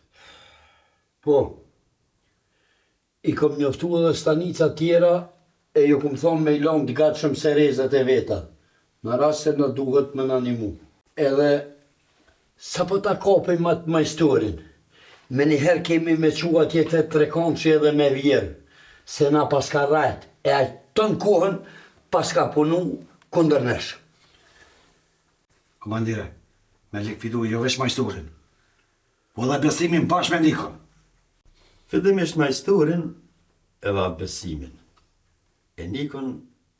Po. I kom njoftu edhe stanicat tjera e ju kom thonë me i lanë të gatshëm serezat e veta, në rast se na duhet me na nimu. Edhe sapo ta kapim atë majstorin, menjëherë kemi me çu atje te trekantshi edhe me vjerr. Se na paska rrejt, e ai tënë kohën paska punu kundër nesh. Komandire, me likvidu jo veç majstorin, po edhe Besimin bashkë me Nikon. Fillimisht majstorin edhe atë Besimin. E Nikon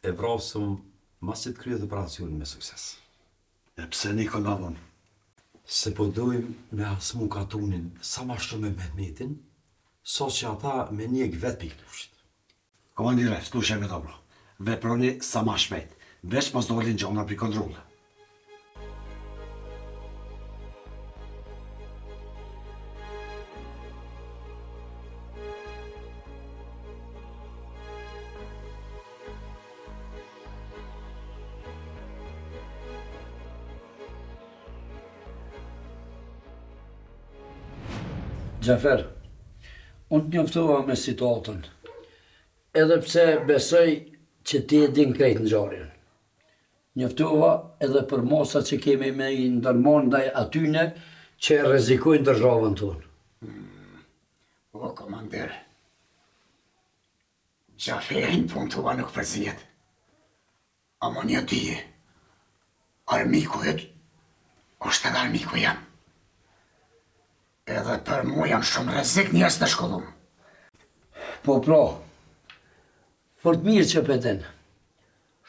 e vrasim masi të kryhet operacioni me sukses. E pse Nikon ma vonë? Se po dojmë me hasmu katunin sa ma shumë me Mehmetin, sa që ata me njek vetë prej Klushit. Komandire, s'du me dobro. Veproni sa ma shpejt, veç mos dolin gjona prej kontrollit. Xhafer, unë të njoftova me situatën, edhe pse besoj që ti e din krejt ngjarjen. Njoftova edhe për masat që kemi me i ndërmarrë ndaj atyne që e rrezikojnë dërzhavën tonë. O, komandir, Xhaferi në punë tua nuk përzihet. Amo një dije, armiku yt është edhe armiku jem. Edhe për mu janë shumë rrezik njerëz të shkollum. Po pra, fort mirë që pe din.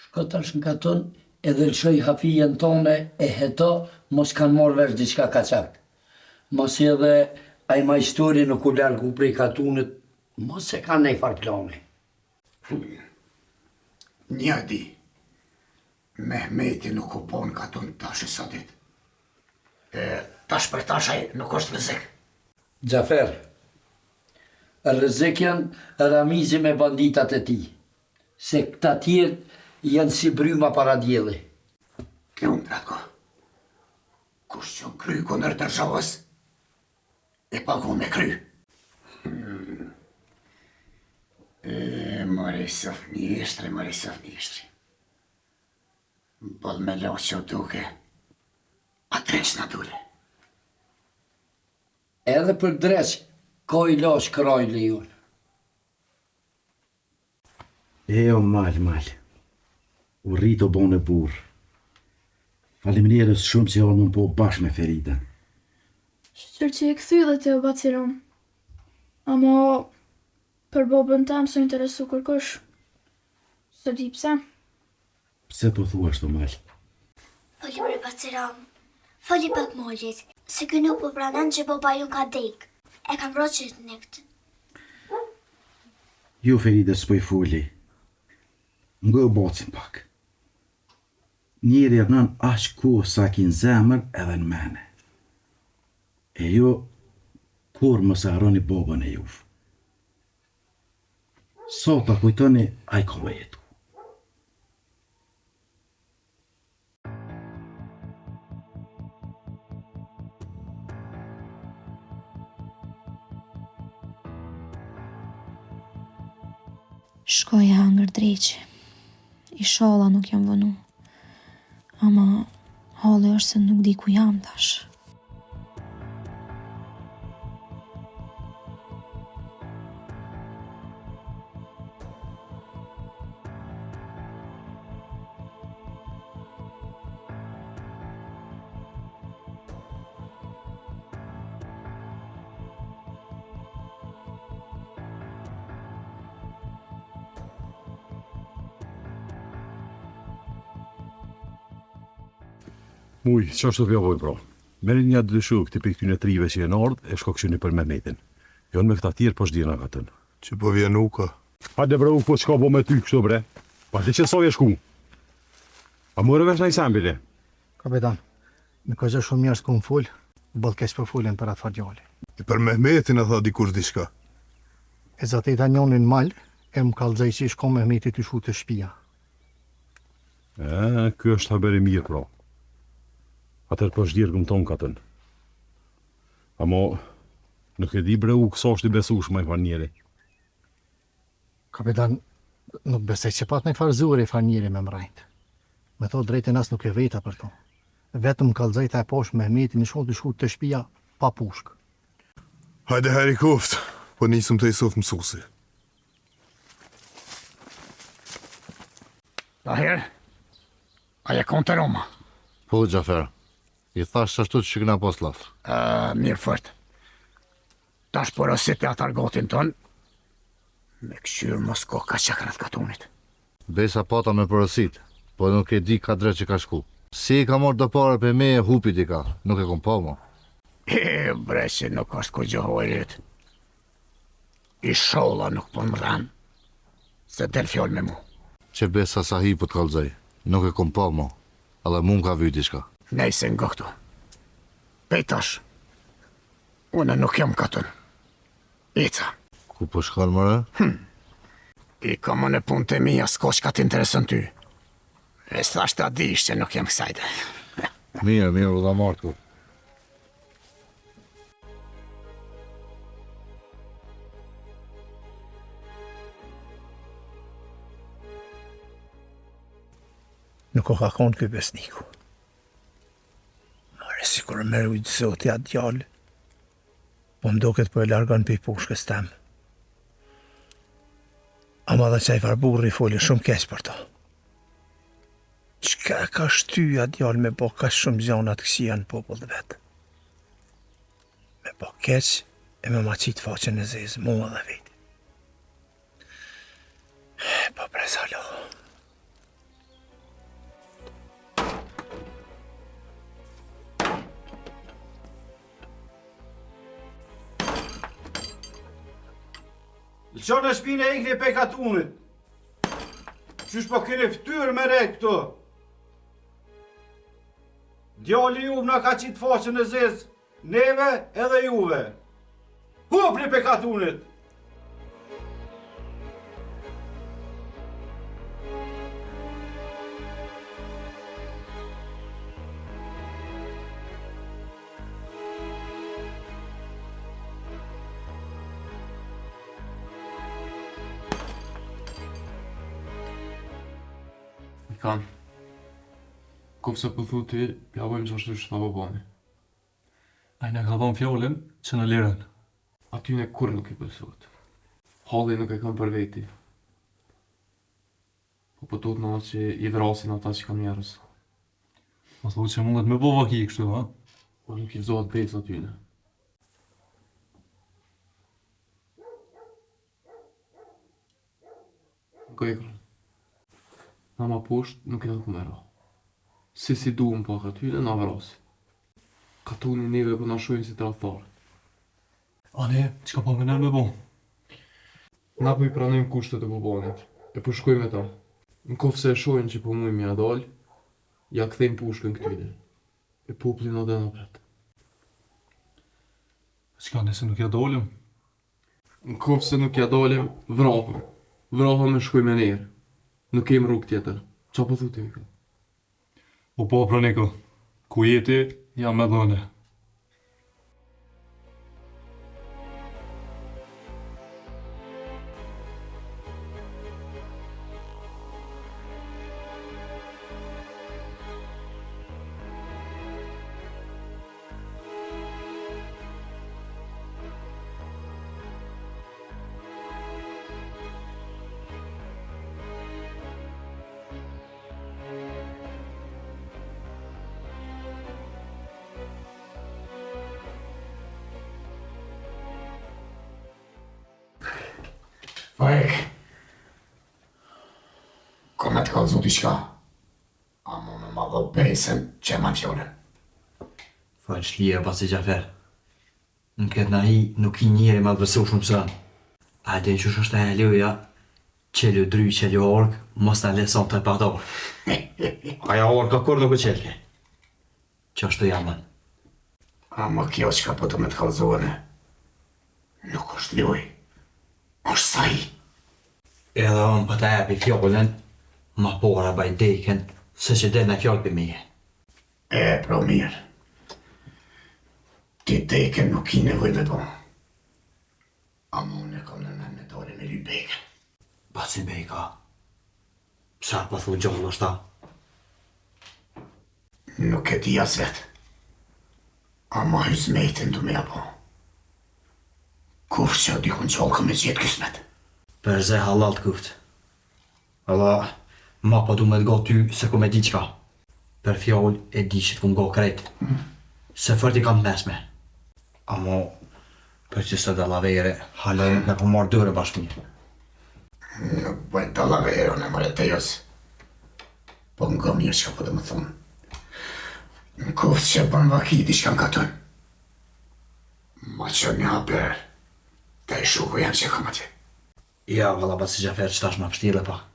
Shko tash në katun edhe lëshoj hafijen tone e heto mos kanë marrë vesh diçka kaçak. Masi edhe ai majstori nuk u largu prej katunit Mos e kanë naj farë plani. Një di, Mehmeti nuk u po në katun tash e sa dit. E, tash për tash ai nuk është rrezik. Xhafer, rrezik janë Ramizi me banditat e tij, se këta tjerët janë si bryma para dielli. Të lumtë, Ratko. Kush çon kry kundër dërzhavës, E pagu me kry. E, more Isuf mjeshtri, more Isuf mjeshtri. Boll me lo që duke, a dreq na dule. Edhe për dreq, ka ilaç krajli jonë. E o Mal, Mal. U rrit u bone burrë. Faleminderit shumë që erdhe me m'pa bashkë me Feriden. Shyqyr që je kthy dhe ti o baci Rom. Amo për babën tem s'u interesu kërkush. S'e di pse. Pse po thua ashtu Mal? Foli bre baci Rom. Foli pak Malit, se ky nuk po pranon që baba jonë ka dek. E kanë vra çetnikt. Jo Feride s'po i foli. Ngoje bacin pak. Njeri rrnon aq kohë sa e ki n'zemër edhe n'mene. E ju kurrë mos e harroni babën e juv. Sa ta kujtoni ai ka me jetu. Shkoi e hangër dreqi. Ishalla nuk jam vonu. Ama halli është se nuk di ku jam tash. Muj, qashtu po ja bojmë pra? Merri nja dy shokë ti prej këtyne trive që jenë ardhë e shko kqyrni për Mehmetin. E unë me këta tjerë po shdirna katun. Që po vjen Uka. Hajde bre Ukë po çka bo me ty kështu bre? Pa di që sa je shku. A more vesh naj sen bile? Kapetan, me kogja shumë njerëz kom fol, boll keq po folin për atë far djali. E për Mehmetin a tha dikush diçka? E zateta njonin n'mal e më kallxoi që ish kon Mehmeti tu shku te shpia. E, ky është haber i mirë pra. Atëherë po shdirgëm tonë katun. Amo, nuk e di bre Ukë sa është i besueshëm ai far njeri. Kapetan, nuk besoj që pat naj far zori far njeri me m'rrejt. Me thonë drejtën as nuk e veta për to. Vetëm më kallxoi tha e pash Mehmetin ish kon tu shku te shpia pa pushkë. Hajde hajr i koftë, po nisëm te Isuf mësusi. Tahir, a je konë te Roma? Po, Xhafer, i thash ashtu që kena pas llaf. Uh, mirë fort. Tash porosite atë argatin tonë, me kqyrë mos ka kaçak rreth katunit. Besa pata me porosit, po nuk e di ka dreq që ka shku. Si i ka marrë do pare prej meje hupi dika, nuk e kom pa mo. E, bre, që nuk është kurgjo hajrit. Ishalla nuk po më rren, se del fjalë me mu. Qe besa sahi po të kallzoj, nuk e kom pa mo, edhe mu m'ka vy diçka. Nejse ngo këtu. Pej tash, unë nuk jam n'katun. Eca. Ku po shkon more? Hm. I kam unë punët e mia, s'ka çka t'intereson ty. E thash ta dish që nuk jam kësajde. Mirë, mirë, u dha martë ku. Nuk o ka konë ky Besniku. More sikur me rujtë zoti atë djalë, po më doket po e largon prej pushkës tem. Ama dhe qaj farë burri foli shumë keq për to. Çka e ka shty atë djalë me bo kaq shumë gjana të këqija në popull të vet? Me bo keq e me ma qitë faqen e zezë, mua dhe vetë. Po pres hala. Lëshone shpinë e ikni pej katunit. Qysh po keni ftyrë me rrejt këtu? Djali juv na ka qitë faqen e zezë, neve edhe juve. Hupni pej katunit! Kan. Kofse po thu ti, ja bëjmë qashtu që tha babani. Ai na ka dhonë fjalën që na liron. Atyne kurrë nuk i besohet. Halli nuk e kanë për veti. Po po tutna që i vrasin ata që kanë me arrestu. Po thu që mundet me bo vaki kështu, ha? Po nuk i gëzohet besë atyne. Gojkën. Na ma poshtë nuk kena ku me ra. Si si duhem pak atyne, na vrasin. Katuni neve po na shohin si tradhtarë. A ne, çka po menon me bo? Na po i pranojmë kushtet e Bubanit, e po shkojmë me ta. Në koftë se e shohin që po mujmë me ia dalë, ja kthejmë pushkën këtyne. E populli na don apet. Çka nëse nuk ia dalim? Në koftë se nuk ia dalim, vrahem. Vrahem e shkojmë në erë. Nuk kemi rrugë tjetër. Ça po thu ti, Miko? Po po, pra Niko. Ku je ti, jam edhe unë. Faik, kom me të kallzu diçka. Amo me ma dho besën që e man fjalën. Fal shlirë baci Xhafer. Në këtë nahi nuk ki njeri ma të besueshëm se unë. A e din qysh është ajo loja, çelu dry, çelu arkë, mos na le sonte pa dorë. Ajo arka kurrë nuk u çelke. Qashtu jam unë. Ama kjo çka po du me të kallzu unë, nuk është lojë, është sahi. Edhe unë po ta jepi fjalën, ma para baj dekën, se që del naj fjalë pi meje. E, pra mirë. Ti dekën nuk ki nevojë me bo. Ama unë e kam në men me dalë me lyp Bekën. Baci Beka, pse a po thu gjallë është a? Nuk e di as vetë. Ama hyzmetin du me ja bo. Kuftë që dikun gjallë kam me gjetë kysmet. Për ze hallall të kuftë. Valla, Ma po du me t'ngo ty se ku me di çka. Për fjalë e di që t'kum ngo krejt. Se fort i kam të mesme. Amo për qëso dallavere hala nuk e kom marrë dore bash mirë. Nuk bëj dallavere unë more Teos. Po ngo mirë çka po du me thonë. Në koftë që bën vaki diçka në katun. Ma çon një haber. Te shoku jem që kam atje. Ja valla baci Xhafer qetash ma pështille pak.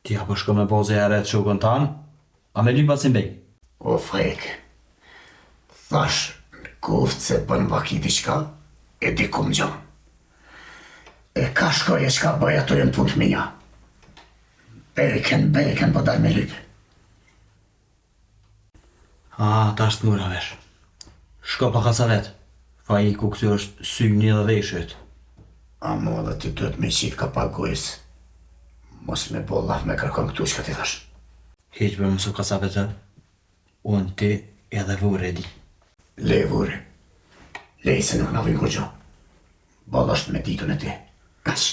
Ti a po shkon me bo zijaret shokun tan, a me lyp bacin bej? O Faik, thash në koftë se bën vaki diçka, e di ku më gjon. E ka shkoj e çka bëj ato janë punë të mia. Bejken, bejken po dal me lyp. Ah, tash të mora vesh. Shko pa kacavet. Faiku këty është syni dhe veshi yt. Amo edhe ti duhet me qitë kapak gojës. Mos me bo llaf me kërkon këtu çka t'i thash. Hiq bre mos u kacavet ë. Unë ti edhe vuri e di. Le vuri. Le se nuk na vyn kurgjo. Boll është me ditun e ti. Kaq.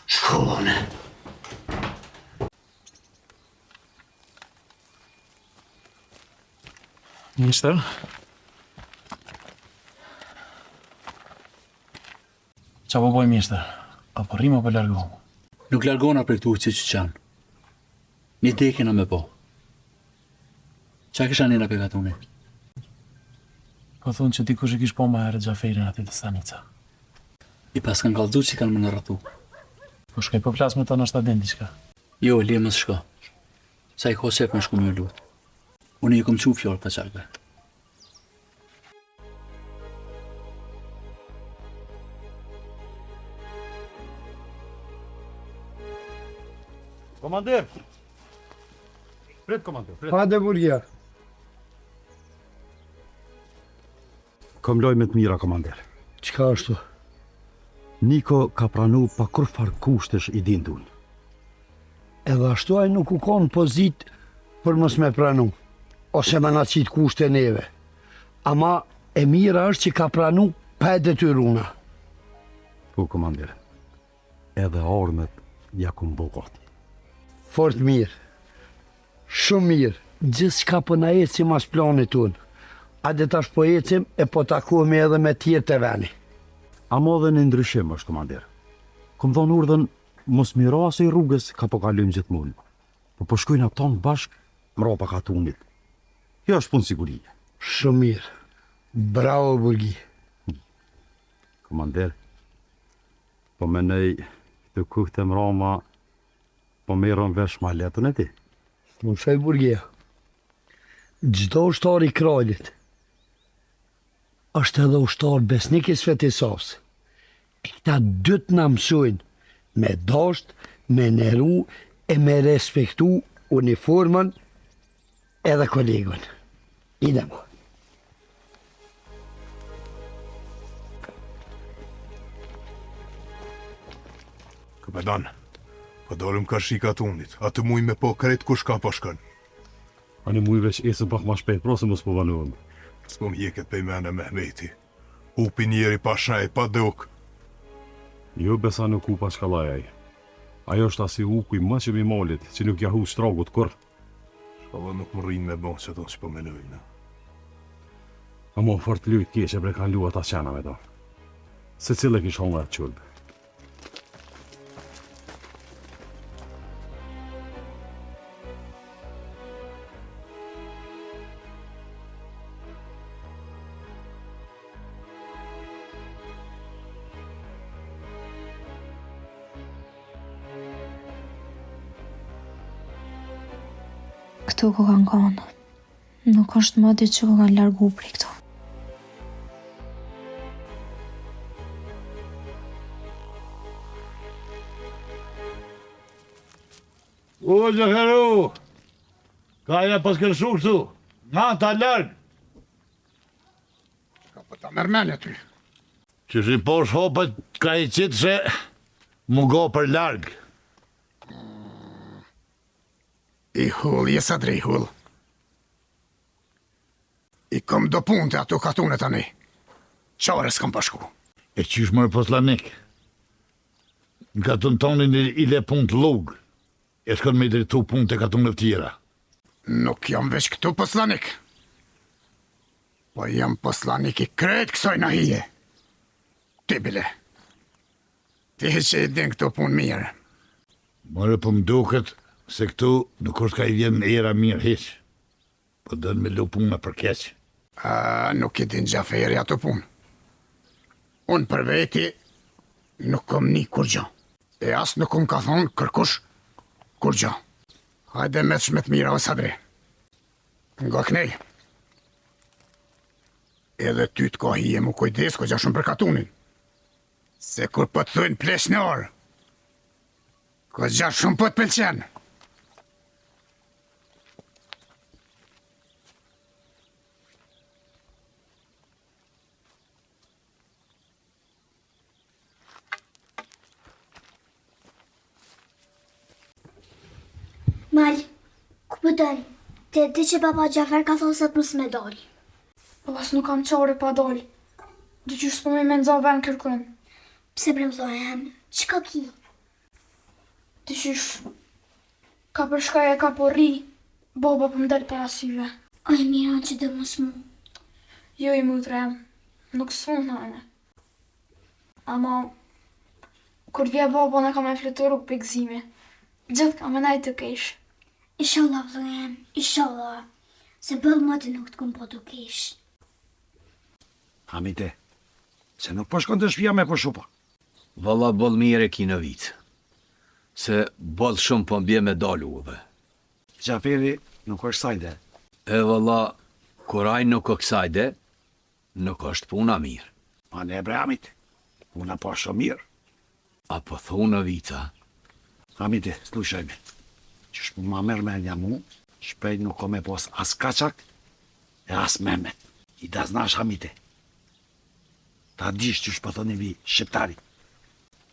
Shkova unë. Mjeshtër. Qa po bojmë mjeshtër? A po rrim apo largohem? Nuk largona prej këtu që që qanë. Një ide kena me bo. Qa kisha nina prej katuni? Po thonë që dikush e kish pa ma herët Xhaferin aty te stanica. I paskan kallzu që kanë me na rrethu. Po shkoj po flas me ta ndoshta din diçka. Jo, le mos shko. Se ai ka qef me shku me ju lut. Unë i kom çu fjalë kaçakëve. Komandir! Prit, komandir, prit. Hajde, Burgja. Kom lajme të mira, komandir. Çka është? Niko ka pranu pa kurrfarë kushtesh idenë tonë. Edhe ashtu ai nuk u konë pozitë për mos me pranu, ose me na qitë kushte neve. Ama e mira është që ka pranu pa e detyru na. Po, komandir, edhe armët ja kom bo gati. Fort mirë. Shumë mirë, gjithçka po na ecë simas planit tonë. Hajde tash po ecim e po takohemi edhe me tjerë te veni. Amo edhe një ndryshim është, komandir. Kom dhonë urdhën mos m'i ra asaj rrugës ka po kalojmë gjithmonë. Po po shkojna tonë bashkë mrapa katunit. Kjo është punë sigurie. Shumë mirë. Bravo Burgi. Komandir, po menoj këto kohët e mrama Po merrem vesh ma lehtë unë e ti. S'mushoj Burgia. Çdo ushtar i kralit është edhe ushtar besnik i Svetisavës. E këta dytë na mësojnë me dasht, me neru e me respektu uniformën edhe kolegun. Idemo. Kapedan, po dalim karshi katunit, aty muj me pa krejt kush ka po shkon. Ani muj veç ecëm pak ma shpejt, pra se mos po vonohem. S'po m'hjeket pej mene Mehmeti. Hupi njeri pa shej, pa duk. Jo besa nuk hup aq kollaj ai. Ai është asi Uku i moçëm i malit, që nuk ja hup shtragut kurrë. Ishalla nuk mrrijnë me bo qato që po menojnë. Amo fort lujë t'keqe bre kanë lu ata qena me to. Secili e kish hongër atë çorbë. Këtu ku kanë konë. Nuk është më ditë që ku kanë largu prej këtu. O, Xhaferu! Ka ja pas kërëshu këtu? Nga ta larg! Ka po ta merr menja ty. Qysh i posh hopët ka i qitë se mu go për larg. I hull, je Sadri, i hull. I kom do punë te ato katune tani. Qare s'kam pa shku. E qysh more poslanik? Në katun tonin i le punë të lugë. E shkon me i drejtu punët e katuneve tjera. Nuk jam veç këtu poslanik. Po jam poslanik i krejt kësaj nahije. Ti bile. Ti që i din këto punë mirë. More po më duket se këtu nuk është ka i vjen era mirë hiç. Po don me lu puna për keq. A, nuk i din Xhaferi ato punë. Unë për veti nuk kom ni kurgjo. E as nuk më ka thonë kërkush kurgjo. Hajde mec me të mira o Sadri. Nga knej. Edhe ty të ka hije mu kujdes kogja shumë për katunin. Se kur po të thujnë pleqnar, kogja shumë po të pëlqen. Mal, ku po del? Ti e di që baba Xhafer ka thonë sot mos me dal. Po as nuk kam qare pa dal. Diqysh s'po muj me nxon ven kërkun. Pse bre vëllai jem? Çka ki? Diqysh ka po shkoj e ka po rri, baba po më del para syve. Oj Miran që do m'u smu. Jo i motra jem, nuk smuhna unë. Ama, kur vje baba unë kam me fluturu prej gëzimi. Gjithë kam me najtë tu kesh. Ishalla vëllai jem, ishalla. Se boll moti nuk të kom pa tu kesh. Hamite, se nuk po shkon te shpia me pushu pak. Valla boll mirë e ki Novicë. Se boll shumë po m'bje me dalë udhe. Xhaferi nuk është ksajde. E valla, kur ai nuk o ksajde, Nuk është puna mirë. Pa ne bre Hamit, puna po shumë mirë. A po thu Novica? Hamit, slushajme. Qysh po ma merr menja mu, shpejt nuk ka me pas as Kaçak e as Mehmet. I daznash Hamite. Ta dish qysh po thonë vi shqiptari.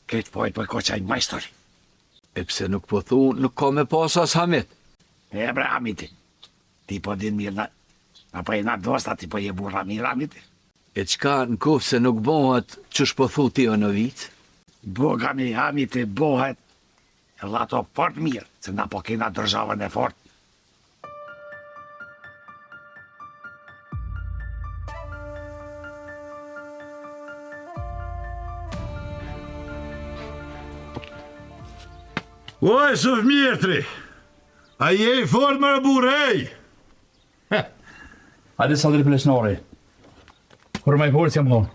Krejt fajt po e ka qaj majstori. E pse nuk po thu nuk ka me pas as Hamit? E bre Hamiti, Ti po din mirë na, na po jena dosta, ti po je burra mirë, Hamit. E çka në koftë se nuk bohet qysh po thu ti o Novicë? Bogami Hamit e bohet edhe ato fort mirë, se na po kena dërzhavën e fort. Oj, Suf mjeshtri! A je i fort more burrë, ej! Hajde Sadri Pleqnari. Kur ma i fortë jam konë.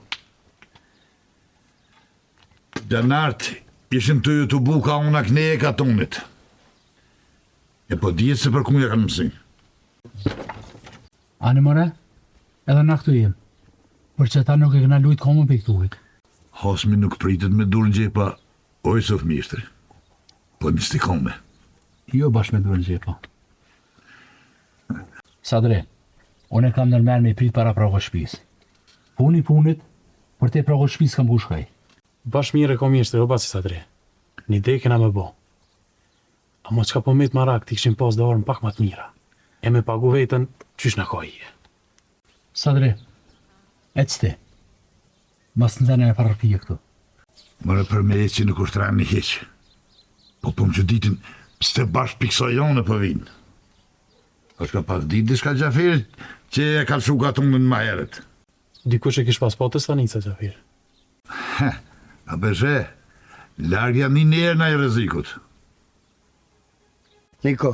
Gjanart, ishin tu ju tubu ka una knej e katunit. E po dihet se për kun ja kanë mësi. Ani more, edhe na këtu jem. Për qeta nuk e kena lujt komën prej këtuhit. Hasmi nuk pritet me dur në xhepa, Oj Suf mjeshtri, po mistikome. Jo bash me dur në xhepa. Sadri, unë e kam nërmen me i prit para pragut shpis. Puni punit, përtej pragut shpis kam ku shkoj. Bash mirë e ka mjeshtri, o baci Sadri. Një ide kena me bo. Amo çka po met marak, t'i kishim pas do armë pak ma të mira. E me pagu veten, qysh na ka hije. Sadri, ec ti. Mos nxene e parrëpije këtu. More për me eci nuk është rani hiq. Po po më çuditin, pse bash pi ksaj ane po vinë. Është ka pas ditë diçka Xhaferi që e ka lshu katunin ma herët. Dikush e kish pas pa te stanica Xhaferi. Heh, a pe sheh, larg janë një erë naj rrezikut. Niko,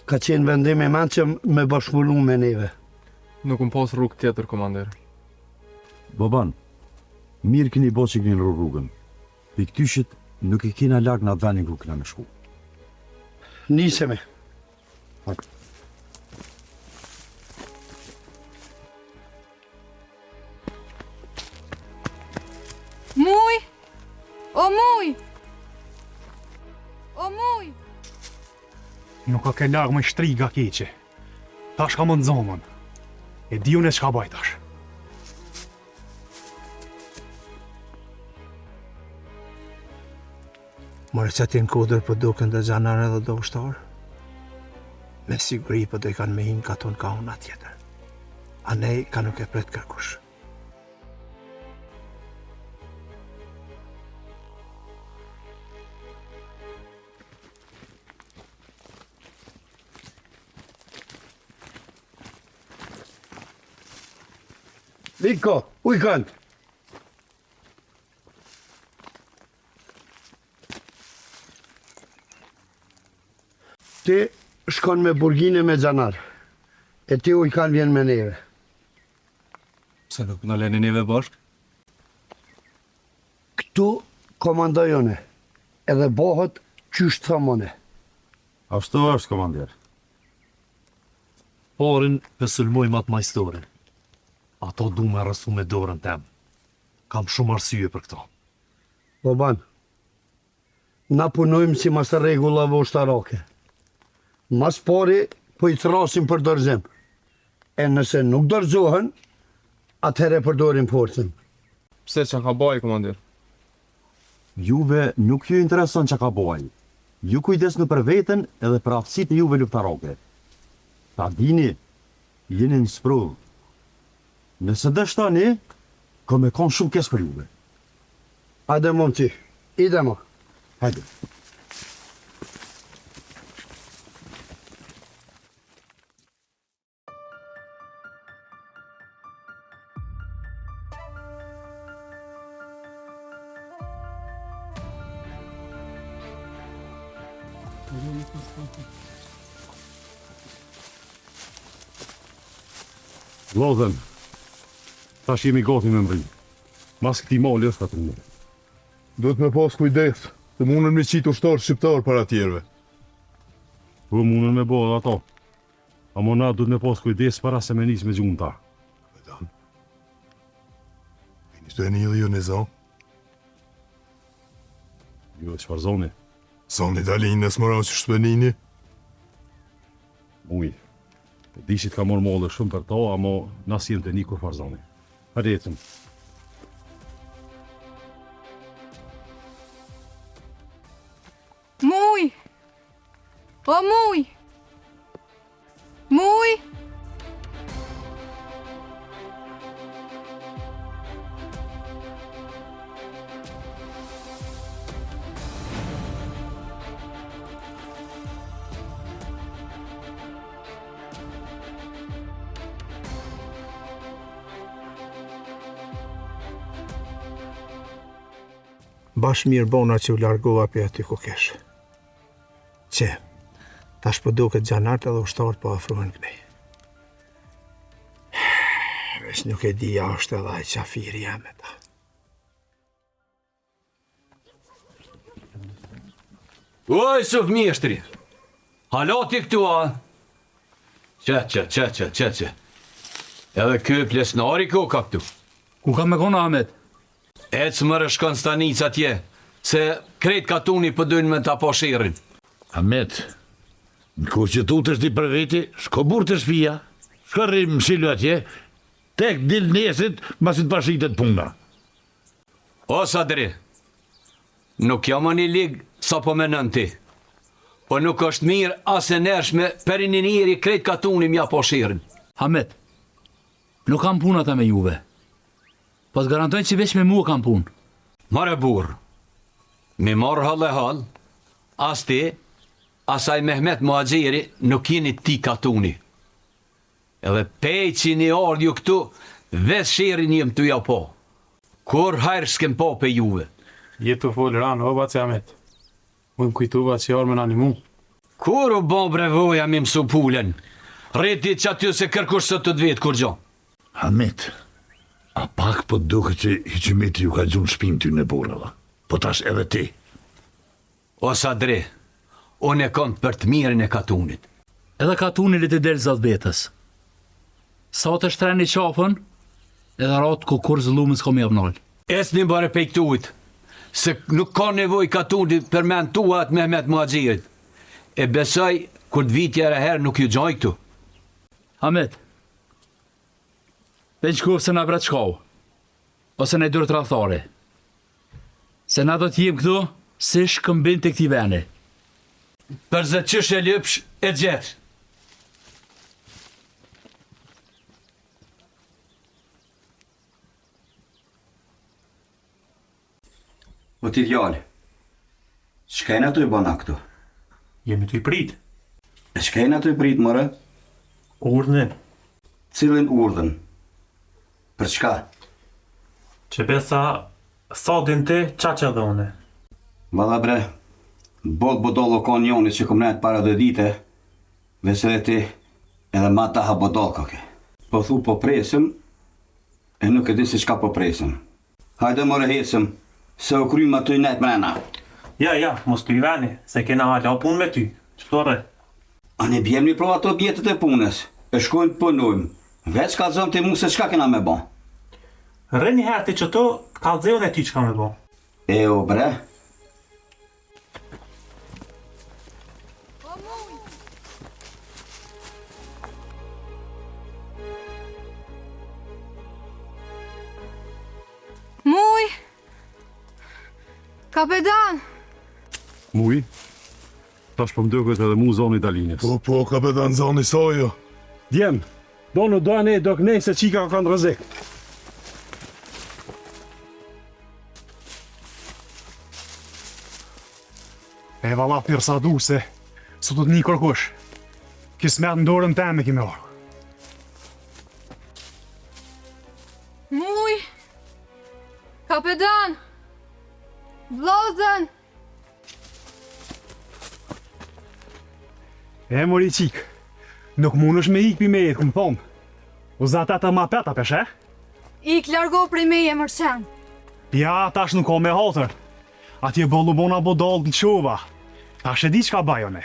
ka qenë vendim i mençëm me bashkëpunu me neve. Nuk kum pas rrugë tjetër, komandir. Boban, mirë keni bo që keni ndrru rrugën. Piktyshit nuk e kena larg në atë vendin ku kena me shku. Nisemi. Hajde. Muj! O muj! O muj! Nuk ka ke larg me shtriga keqe. Tash ka më nxomën. E di unë çka baj tash. More që aty në kodër po duken do xhanarë edhe do ushtarë. Me siguri po dojkan me hi n'katun ka ona tjetër. Anej ka nuk e pret kërkush. Viko, Ujkan. Ti shkon me Burgine me Xhanar. E ti Ujkan vjen me neve. Pse nuk na leni neve bashkë? Këtu komandoj une, edhe bohet qysh të thom une. Ashtu është, komandir. Parin pe sulmojmë atë majstorin. Ato du me arrestu me dorën tem. Kam shumë arsye për këto. Boban, na punojmë simas rregullave ushtarake. Mas pari po i thrasim për dorëzim. E nëse nuk dorëzohen, atëherë e përdorim forcën. Pse ça ka ba ai, komandir? Juve nuk ju intereson ça ka bo ai. Ju kujdesnu për veten edhe për aftësitë e juve luftarake. Ta dini, jeni në sprovë. Nëse dështoni, ka me kon shumë keq për juve. Hajde momci, idemo. Hajde. Vllazën, tash jemi gati me mrri. Mas këtij mali është katuni. Duhet me pas kujdes, se munën me qitë ushtarë shqiptarë para tjerëve. Po munën me bo edhe ato. Amo na duhet me pas kujdes para se me nis me gju n'ta. Vedan. Vini të e një dhe ju një zo. Jo, çfarë zoni? Zoni dalinës, mëra që shpënini. Muj, e di që të ka marrë malli shumë për to, amo na s'jem tu ni kurrfarë zoni. Hajde ecim. Muj! O Muj! Muj! Bash mirë bona që u largova prej aty ku kesh. Qe, tash po duket xhanart edhe ushtarët po afrohen kënej. Veç nuk e di a është edhe ai qafiri jam me ta. O, Isuf mjeshtri, hala ti këtu a? Qe, qe, qe, qe, qe, qe. Edhe ky plesnari koka këtu. Ku ka me konë Ahmet? Ec more shko n'stanicë atje, se krejt katuni po dojnë me ta pa sherrin. Ahmet, në kohë që tutesh ti për veti, shko burrë te shpia, shko rri mshilu atje, tek dil nesrit, masi të pashitet puna. O Sadri, nuk jam unë i lig sa po menon ti. Po nuk është mirë as e ndershme për një njeri krejt katuni m'ja pa sherrin. Ahmet, nuk kam punë ata me juve. Po të garantoj që veç me mua kanë punë. More burrë, m'i marrë hollë e hollë, as ti, as ai Mehmet Muhaxheri nuk jeni t'atij katuni. Edhe pej që jeni ardhë ju këtu, veç sherrin jem tu ja pa. Kurr hajr s'kem pa pej juve. Je tu fol ranë o baci Ahmet. Mu m'kujtova që je ardhë me na nimu. Kur u bo bre voja me mësu pulën. Rri ti qaty se kërkush s'o tu t'vet kurgjo. Ahmet, a pak po të duket që hyqymeti ju ka gju n'shpinë tyne burrave. Po tash edhe ti. O Sadri, unë e kom për të mirën e katunit. Edhe katuni le t'i del zot vetes. Sa të shtreni qafën, edhe ratë ku kurrë zullumin s'ka me jau nal. Ecni more pej këtuhit, se nuk ka nevojë katuni për mend tua të Mehmet Muhaxhirit. E besoj kur të vi tjera herë nuk ju gjoj këtu. Ahmet, veç n'koftë se na vret shkau, ose naj dorë tradhtare. Se na do të jem këtu si shkëmbinjtë e këtij veni. Për zot qysh e lypsh e gjet. O ti djalë, çka jena tu bo na këtu? Jemi tu i prit. E çka jena tu i prit, more? Urdhnin. Cilin urdhën? Për çka? Qe besa, sa din ti, qaq edhe une. Valla bre, boll budall u kon njoni që kom nejt para do dite, veç edhe ti, edhe ma daha budall koke. Po thu po presim, e nuk e di se çka po presim. Hajde more hecëm, se u krym aty nejt mrena. Ja, ja, mos t'lyj veni, se kena hala punë me ty. Qëto rre? A ne bjem një pro ato mjetet e punës, e shkojmë të punojmë. Veç kallzom ti mu se çka kena me bo. Rri një herë ti qëtu, të kallzoj unë ty çka me bo. E o bre. Muj! Kapedan! Muj? Tash po m'doket edhe mu zoni Dalinës. Po, po, kapedan zoni sojo. Djem, do në do ne, do kënej se qika ka në rrezik. E valla për sa du se, s'do të ni kërkush. Kismet në dorën teme ki me ardhë. Muj! Kapedan! Vllazën! E mori qikë, nuk mundesh me ikë pi meje, të kom thonë. U zata të ma peta, peshe? Ik largo prej meje, mër qen. Ja, tash nuk ko me hatër. Atje boll u bona budall të lëshova. Tash e di çka baj une.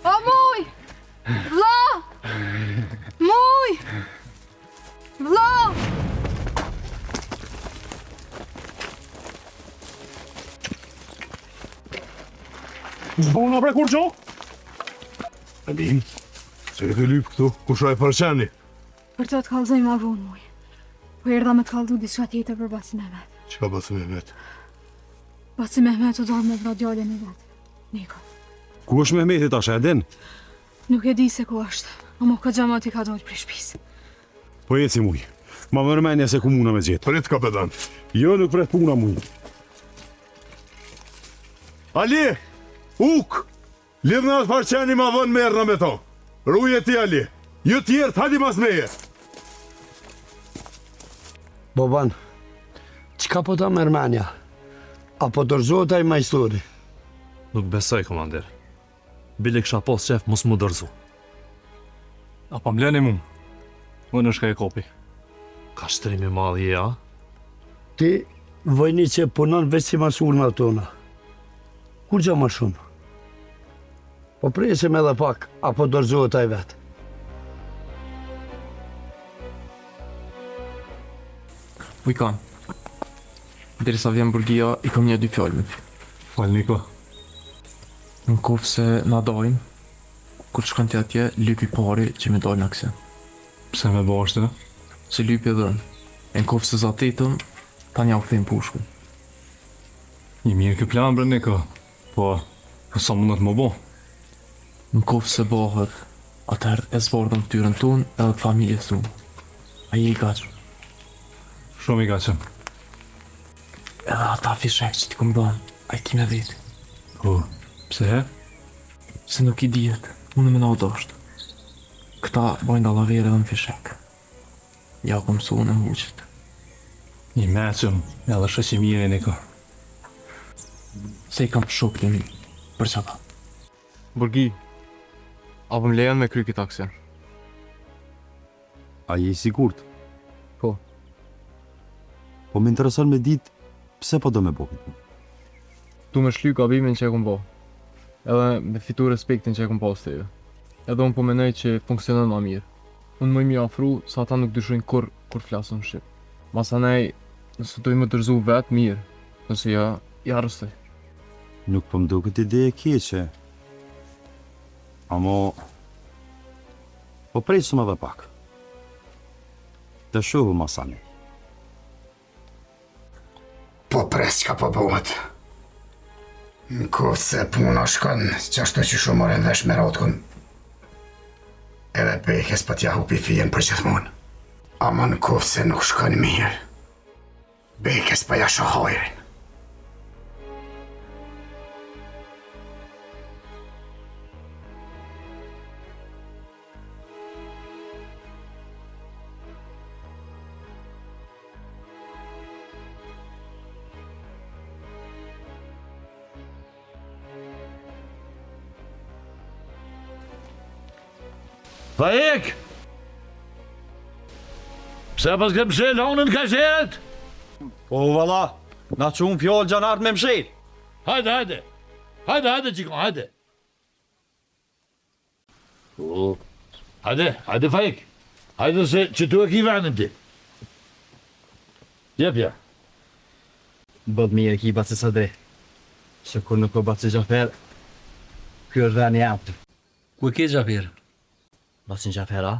O muj! Vlla! Muj! Vlla! S'bona bre kurgjo? Ali, se e të lypë këtu, kush ai far qeni? Për të të kallzoj ma vonë, muj. Po erdha me të kallzu diçka tjetër për baci Mehmet. Çka baci Mehmet? Baci Mehmet u dashtë me vra djalin e vet. Niko. Ku është Mehmeti tash, e din? Nuk e di se ku është, ama ka gjama ti ka dalë prej shpisë. Po eci muj. Ma merr menja se ku muna me gjetë. Prit kapedan. Jo, nuk pret puna muj. Ali! Uk! Lidhne atë far qeni ma vonë merrna me to. Ruje ti Ali. Ju tjerët, hajdi mas meje. Boban, çka po ta merr menja? A po dorëzohet ai majstori? Nuk besoj, komandir. Bile kisha pas qef mos mu dorëzu. A po m'leni mu? Unë është ka e kopi. Ka trim i madh je, a? Ti, vojni që punon veç simas urnave tona. Kurgja ma shumë? Po presim edhe pak, a po dorëzohet ai vetë. Ujkan, derisa vjen Burgia, i kom një dy fjalë me ty. Fal, Niko. Në koftë se na dajmë, kur të shkon ti atje, lyp i pari që me dalë në aksion. Pse me bo ashtu? Se lypi edhe unë. E në koftë se zatetëm, tani ja u kthejmë pushkën. I mirë ky plan bre Niko. Po, po sa mundet me bo? Në koftë se bohet, atëherë e zbardhëm fytyrën tonë edhe të familjes tonë. A je i gatshëm? Shumë i gatshëm. Edhe ata fishek që t'i kom dhënë, a i ki me veti? Po, pse? Se nuk i dihet, unë me na u dashtë. Këta bajnë dallavere edhe në fishek. Ja kom mësu unë Muqit. I meçëm, edhe shoq i mirë Niko. Se i kam shokët e mi, për qata. Burgi, a po më lejon me kry këtë aksion? A je i sigurt? Po. Po më intereson me ditë pse po do me bo këtë punë. Du me shly gabimin që e kom bo. Edhe me fitu respektin që e kom pas te ju. Edhe unë po menoj që funksionon ma mirë. Unë muj m'iu afru se ata nuk dyshojnë kurr kur flas unë shqip. Masanej, nëse dojnë m'u dorëzu vetë, mirë. Nëse jo, i arrestoj. Nuk po më duket ide e keqe. Amo Po presim edhe pak. Të shohim masanej. Po pres çka po bëhet. Në koftë se puna shkon, qashtu qysh u morëm vesh me Ratkun. Edhe Bekës po t'ja hupi fijen për gjithmonë. Ama në koftë se nuk shkon mirë. Bekës po ja shoh hajrin. Faik! Pse paske mshel onën kaq herët? Po valla, na çun fjalë xhanart me mshel. Hajde, hajde. Hajde, hajde çikon, hajde. Po. Hajde, hajde Faik. Hajde se qëtu e ki vendin ti. Jep ja. Boll mirë e ki baci Sadri. Se kur nuk o baci Xhafer, ky është veni jem. Ku e ke Xhafer? Bacin Xhafer a?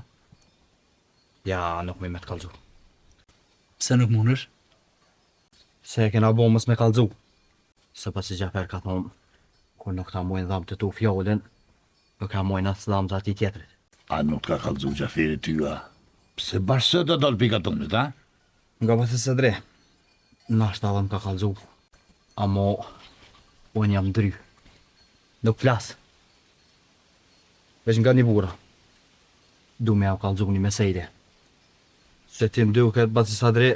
Ja, nuk muj me të kallzu. Pse nuk mundesh? Se e kena bo mos me kallzu. Se baci Xhafer ka thonë, kur nuk ta mujnë dhamt e tu fjalën, nuk e mujnë as dhamt e atij tjetrit. A nuk të ka kallzu Xhaferi ty a? Pse bash sot do dalë pi katunit, a? Nga baci Sadri, nashta edhe më ka kallzu, amo unë jam dry. Nuk flas. Veç ngoni burra. Du me jau kallzu një mesele. Se ti m'duket baci Sadri,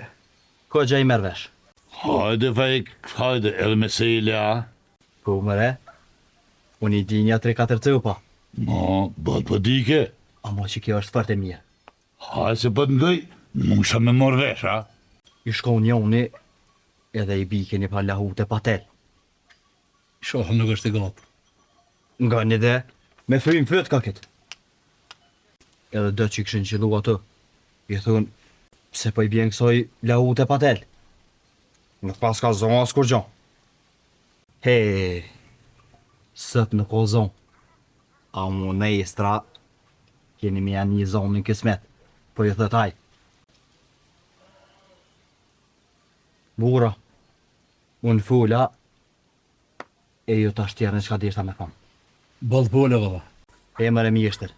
koxha i merr vesh. Hajde Faik, hajde, edhe mesele a? Po more, unë i di nja tre katër copa. Ma, boll po dike. Amo që kjo është fort e mirë. Hajde se po të ngoj, musha me marrë vesh, a? I shkon njoni edhe i bike një par lahute pa tel. Shohëm nuk është e gatë. Nga një dhe, me frymë fyt ka këtë. Edhe do që kishin qëllu ato, i thonë, pse po i bjen kësoj lahute pa tel? Nuk paska zonë as kurgjo. He, sot nuk o zonë. Amo nestra, keni me ja ni zonin kismet, po i thot aj. Burra, Unë fola, e ju tash tjerrni çka deshta me thonë. Boll fole vëlla. E more mjeshtër.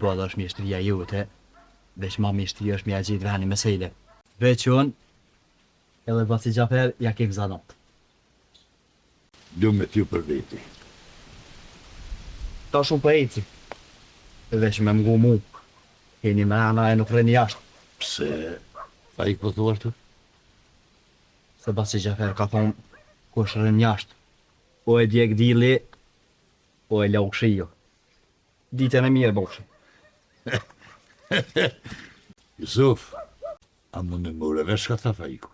Boll është mjeshtëria jote, veç ma mjeshtëri është me ja gjetë venin mesele. Veç unë, edhe baci Xhafer ja kem zanat. Du me t'ju për veti. Tash unë po eci. Veç me m'ngu mu. Hini mrena e nuk rrini jashtë. Pse, Faik po thua ashtu? Se baci Xhafer ka thonë kush rrin jashtë o e djeg dilli o e lag shiu. Ditën e mirë bofshi. Jusuf, a mund e more vesh çka tha Faiku?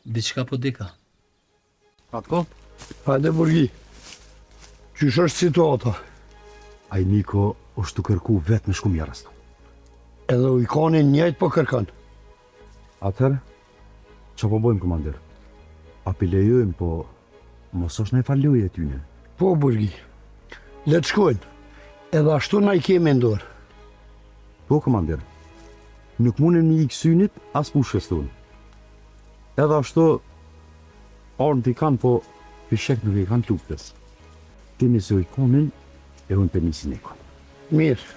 Diçka po dika. Atko? Hajde Burgi. Qysh është situata? Ai Niko është tu kërku vetë me shku mi arrestu. Edhe Ujkani njëjtë po kërkon. Atëherë, ça po bojmë, komandir? A p'i lejojmë, po mos është naj farë lojë e tyne? Po, Burgi, le të shkojnë, edhe ashtu na i kemi në dorë. Po, komandir, nuk munem me i ikë synit as pushkës tonë. Edhe ashtu, armët i kanë, po fishek nuk i kanë të luftës. Ti nisi Ujkanin e unë pe nisi Nikon. Mirë.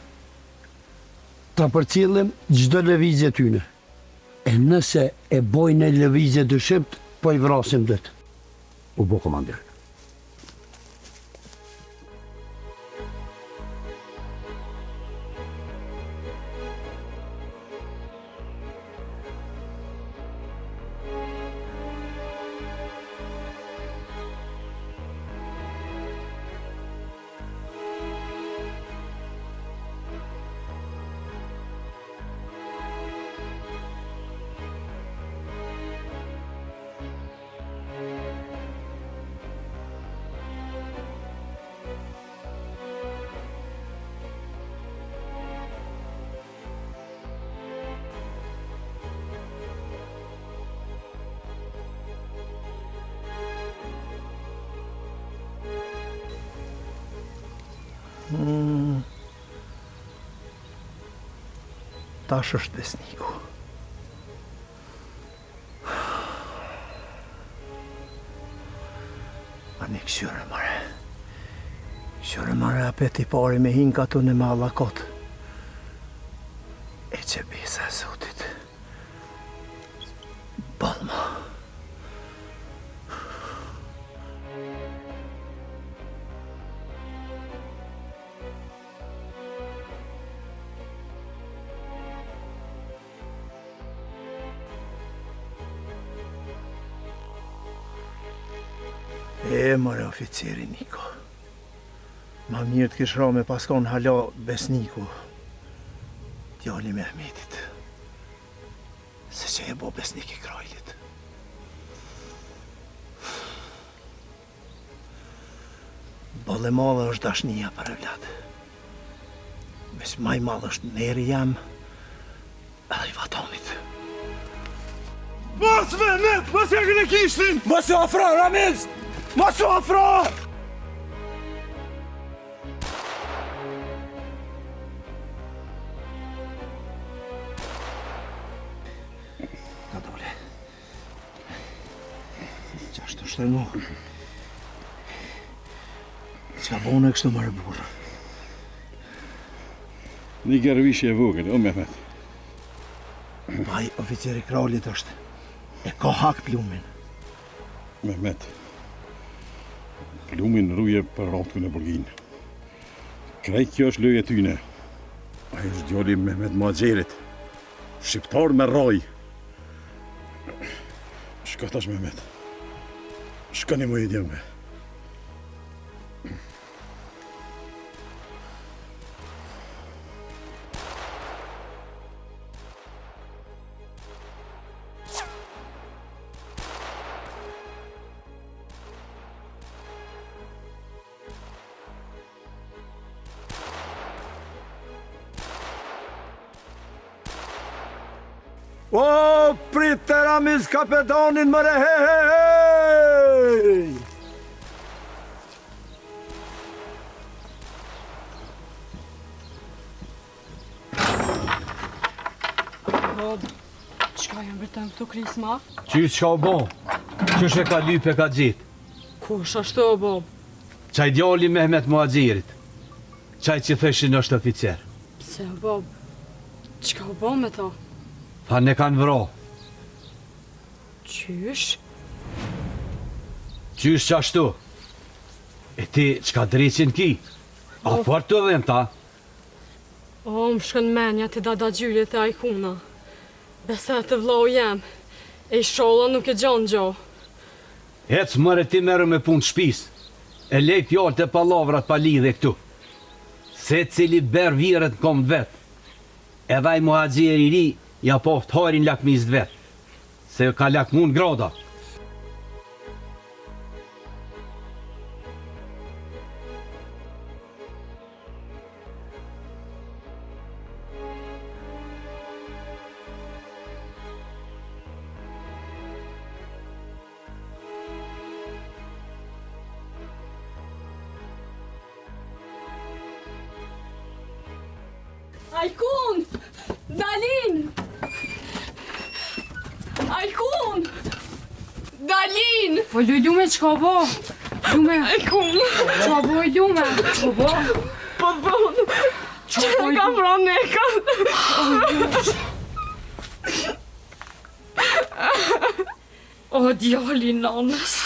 Ta përcjellim çdo lëvizje tyne. E nëse e bojnë një lëvizje dyshimt, po i vrasim dytë. U bo komandir. Hmm. Tash është Besniku. Ani kqyre more. Kqyre more apet i pari me hi n'katun e me allakot. E qe besa e Zotit. Boll ma. E more oficeri Niko. Ma mirë të kish ra me pas konë hala Besniku, djali i Mehmetit, se që je bo Besnik i Krajlit. Boll e madhe është dashnia për evlat. Veç ma i madh është neri jem edhe i vatanit. Mos Mehmet, mos ja kene kishtin! Mos u afro, Ramiz! Mos u afro! Ka dole. Qashtu shtrëngu. Çka bone kështu more burrë? Një gërvishje e vogël, o Mehmet. Ai oficer i kralit është. E ka hak plumin. Mehmet, plumin ruje për Ratkun e Burginë. Krejt kjo është lojë e tyne. Ai është djali i Mehmet Muhaxherit. Shqiptar me rraj. Shko tash Mehmet. Shko një mojë djemve. O, prite Ramiz kapedanin more he he he! Bob, çka janë vetëm këto krisma? Qysh çka u bo? Qysh e ka lyp e ka gjetë? Kush është o Bob? Qaj djali Mehmet Muhaxhirit, qaj që thëshin është oficer. Pse o Bob? Çka u bo me to? Thanë e kanë vra. Qysh? Qysh qashtu? E ti çka dreqin ki? A fort të dhembt a? O, më shkon menja te dada Gjyli te Ajkuna. Besa te vllau jem. E ishalla nuk e gjon gjo. Ec more ti merru me punë të shpisë, e lej fjalët e pallavrat pa lidhje këtu. Secili ber viret në kom të vet. Edhe ai muhaxheri i ri ja paftë hajrin lakmisë të vet. Se ka lakmu në grada. Ajkun! Dalin! Ajkun! Dalin! Po Lume çka bo? Lume. Ajkun! Çka bo Lume? Çka bo? Po thonë, që e ka vra Neka? O, djali nanës.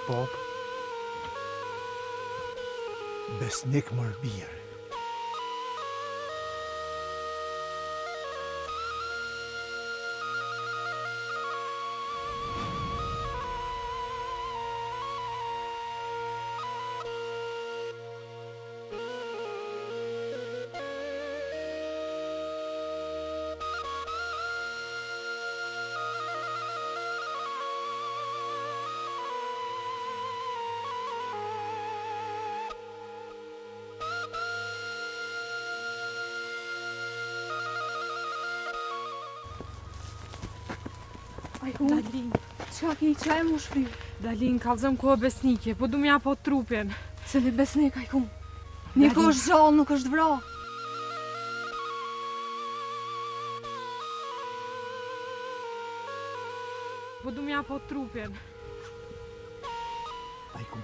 Babë? Besnik mor bir. Dalin, çka ki, çka e mu shfry? Dalin, kallzom ku o Besniki, po du me ja pa trupin. Cili Besnik, Ajkun? Niko është gjallë, nuk është vra. Po du me ja pa trupin. Ajkun.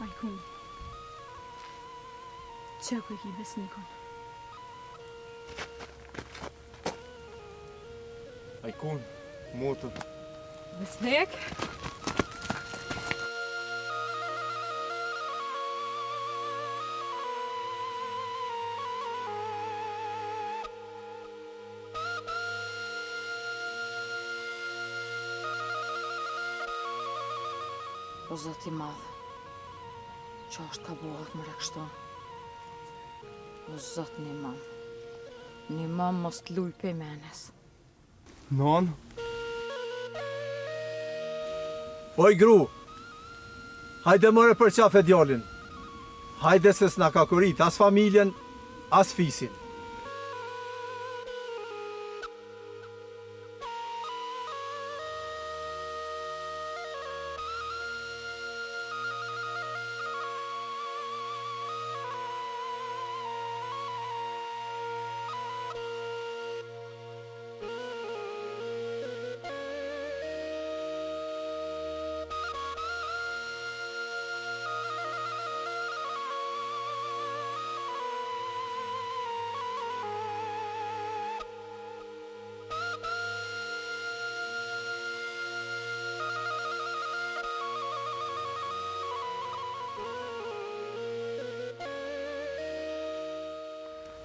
Ajkun. Qe ku e ki Besnikun? Ajkun, motër. Besnik? O zot i madh, qa është ka bohet more kështu? O zot nimom, nimom mos të luj pej menes. Non? Oj gru, hajde more përqafe djalin. Hajde se s'na ka korit as familjen, as fisin.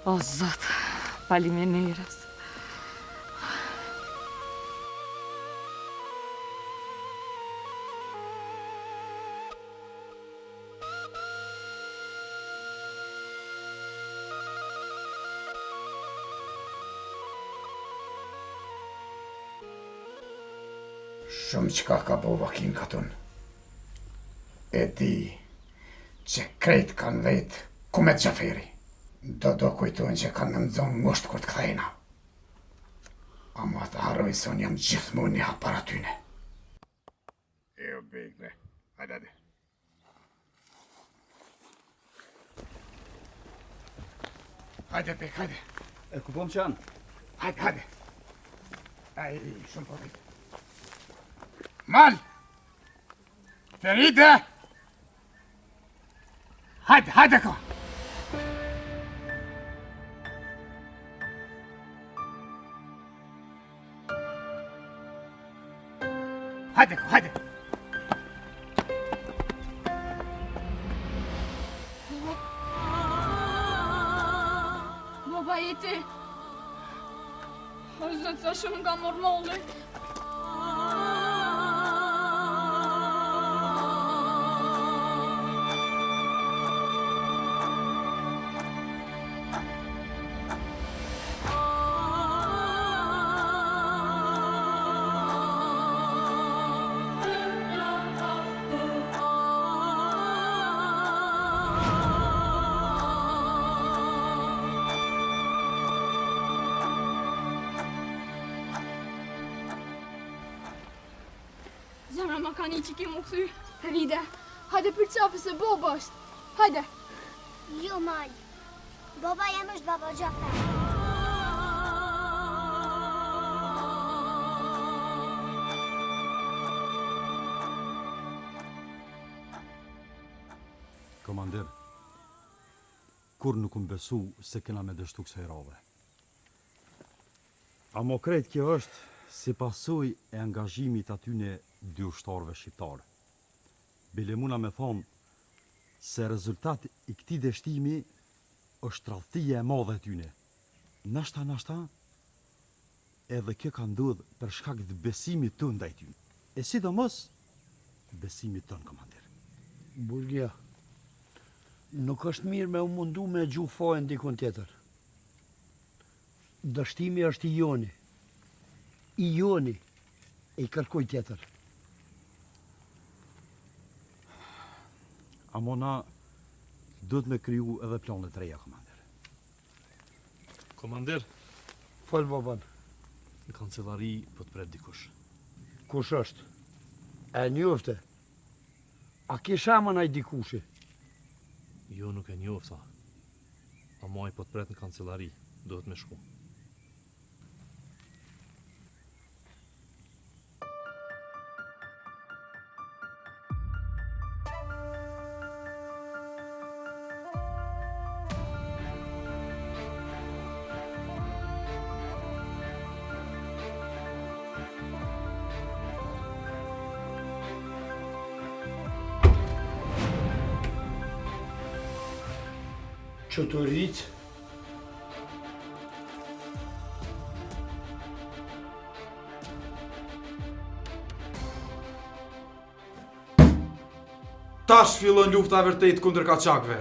O Zot, faleminderit. Shumë çka ka bo vaki n'katun. E di që krejt kanë vetë ku met Xhaferi. Do do kujtojnë që kanë me m'zonë ngusht kur të kthehna. Ama ata harrojnë se unë jam gjithmonë një hap para tyne. Ejo, beg, bre. Hajde, hajde. Hajde, beg, hajde. E ku po më çon? Hajde, hajde. Ai, shumë po vit. Mal! Feride! Hajde, hajde ko! Hajde ko, hajde! Baba jeti. O zot, sa shumë m'ka marrë malli. Zemra ma ka ni që ki m'u kthy. Feride, hajde përqafe se baba është. Hajde. Jo, Mal. Baba jem është baba Xhafer. Komandir, kurrë nuk kum besu se kena me dështu kësaj radhe. Amo krejt kjo është si pasojë e angazhimit atyne dy ushtarëve shqiptarë. Bile muna me thonë se rezultat i këtij dështimi është tradhtia e madhe e tyne. Nashta nashta edhe kjo ka ndodhë për shkak të besimit tonë ndaj tyne. E sidomos besimit tonë komandir. Burgia, nuk është mirë me u mundu me gju fajin dikun tjetër. Dështimi është i joni. I joni, e i kërkuj tjetër. Amo na duhet me kriju edhe plane të reja, komandir. Komandir. Fol baban. Në kancelari po të pret dikush. Kush është? E njofte. A kish emën ai dikushi? Jo, nuk e njofta. Ama ai po të pret në kancelari, duhet me shku. Çuturicë. Tash fillon lufta e vërtetë kundër kaçakëve.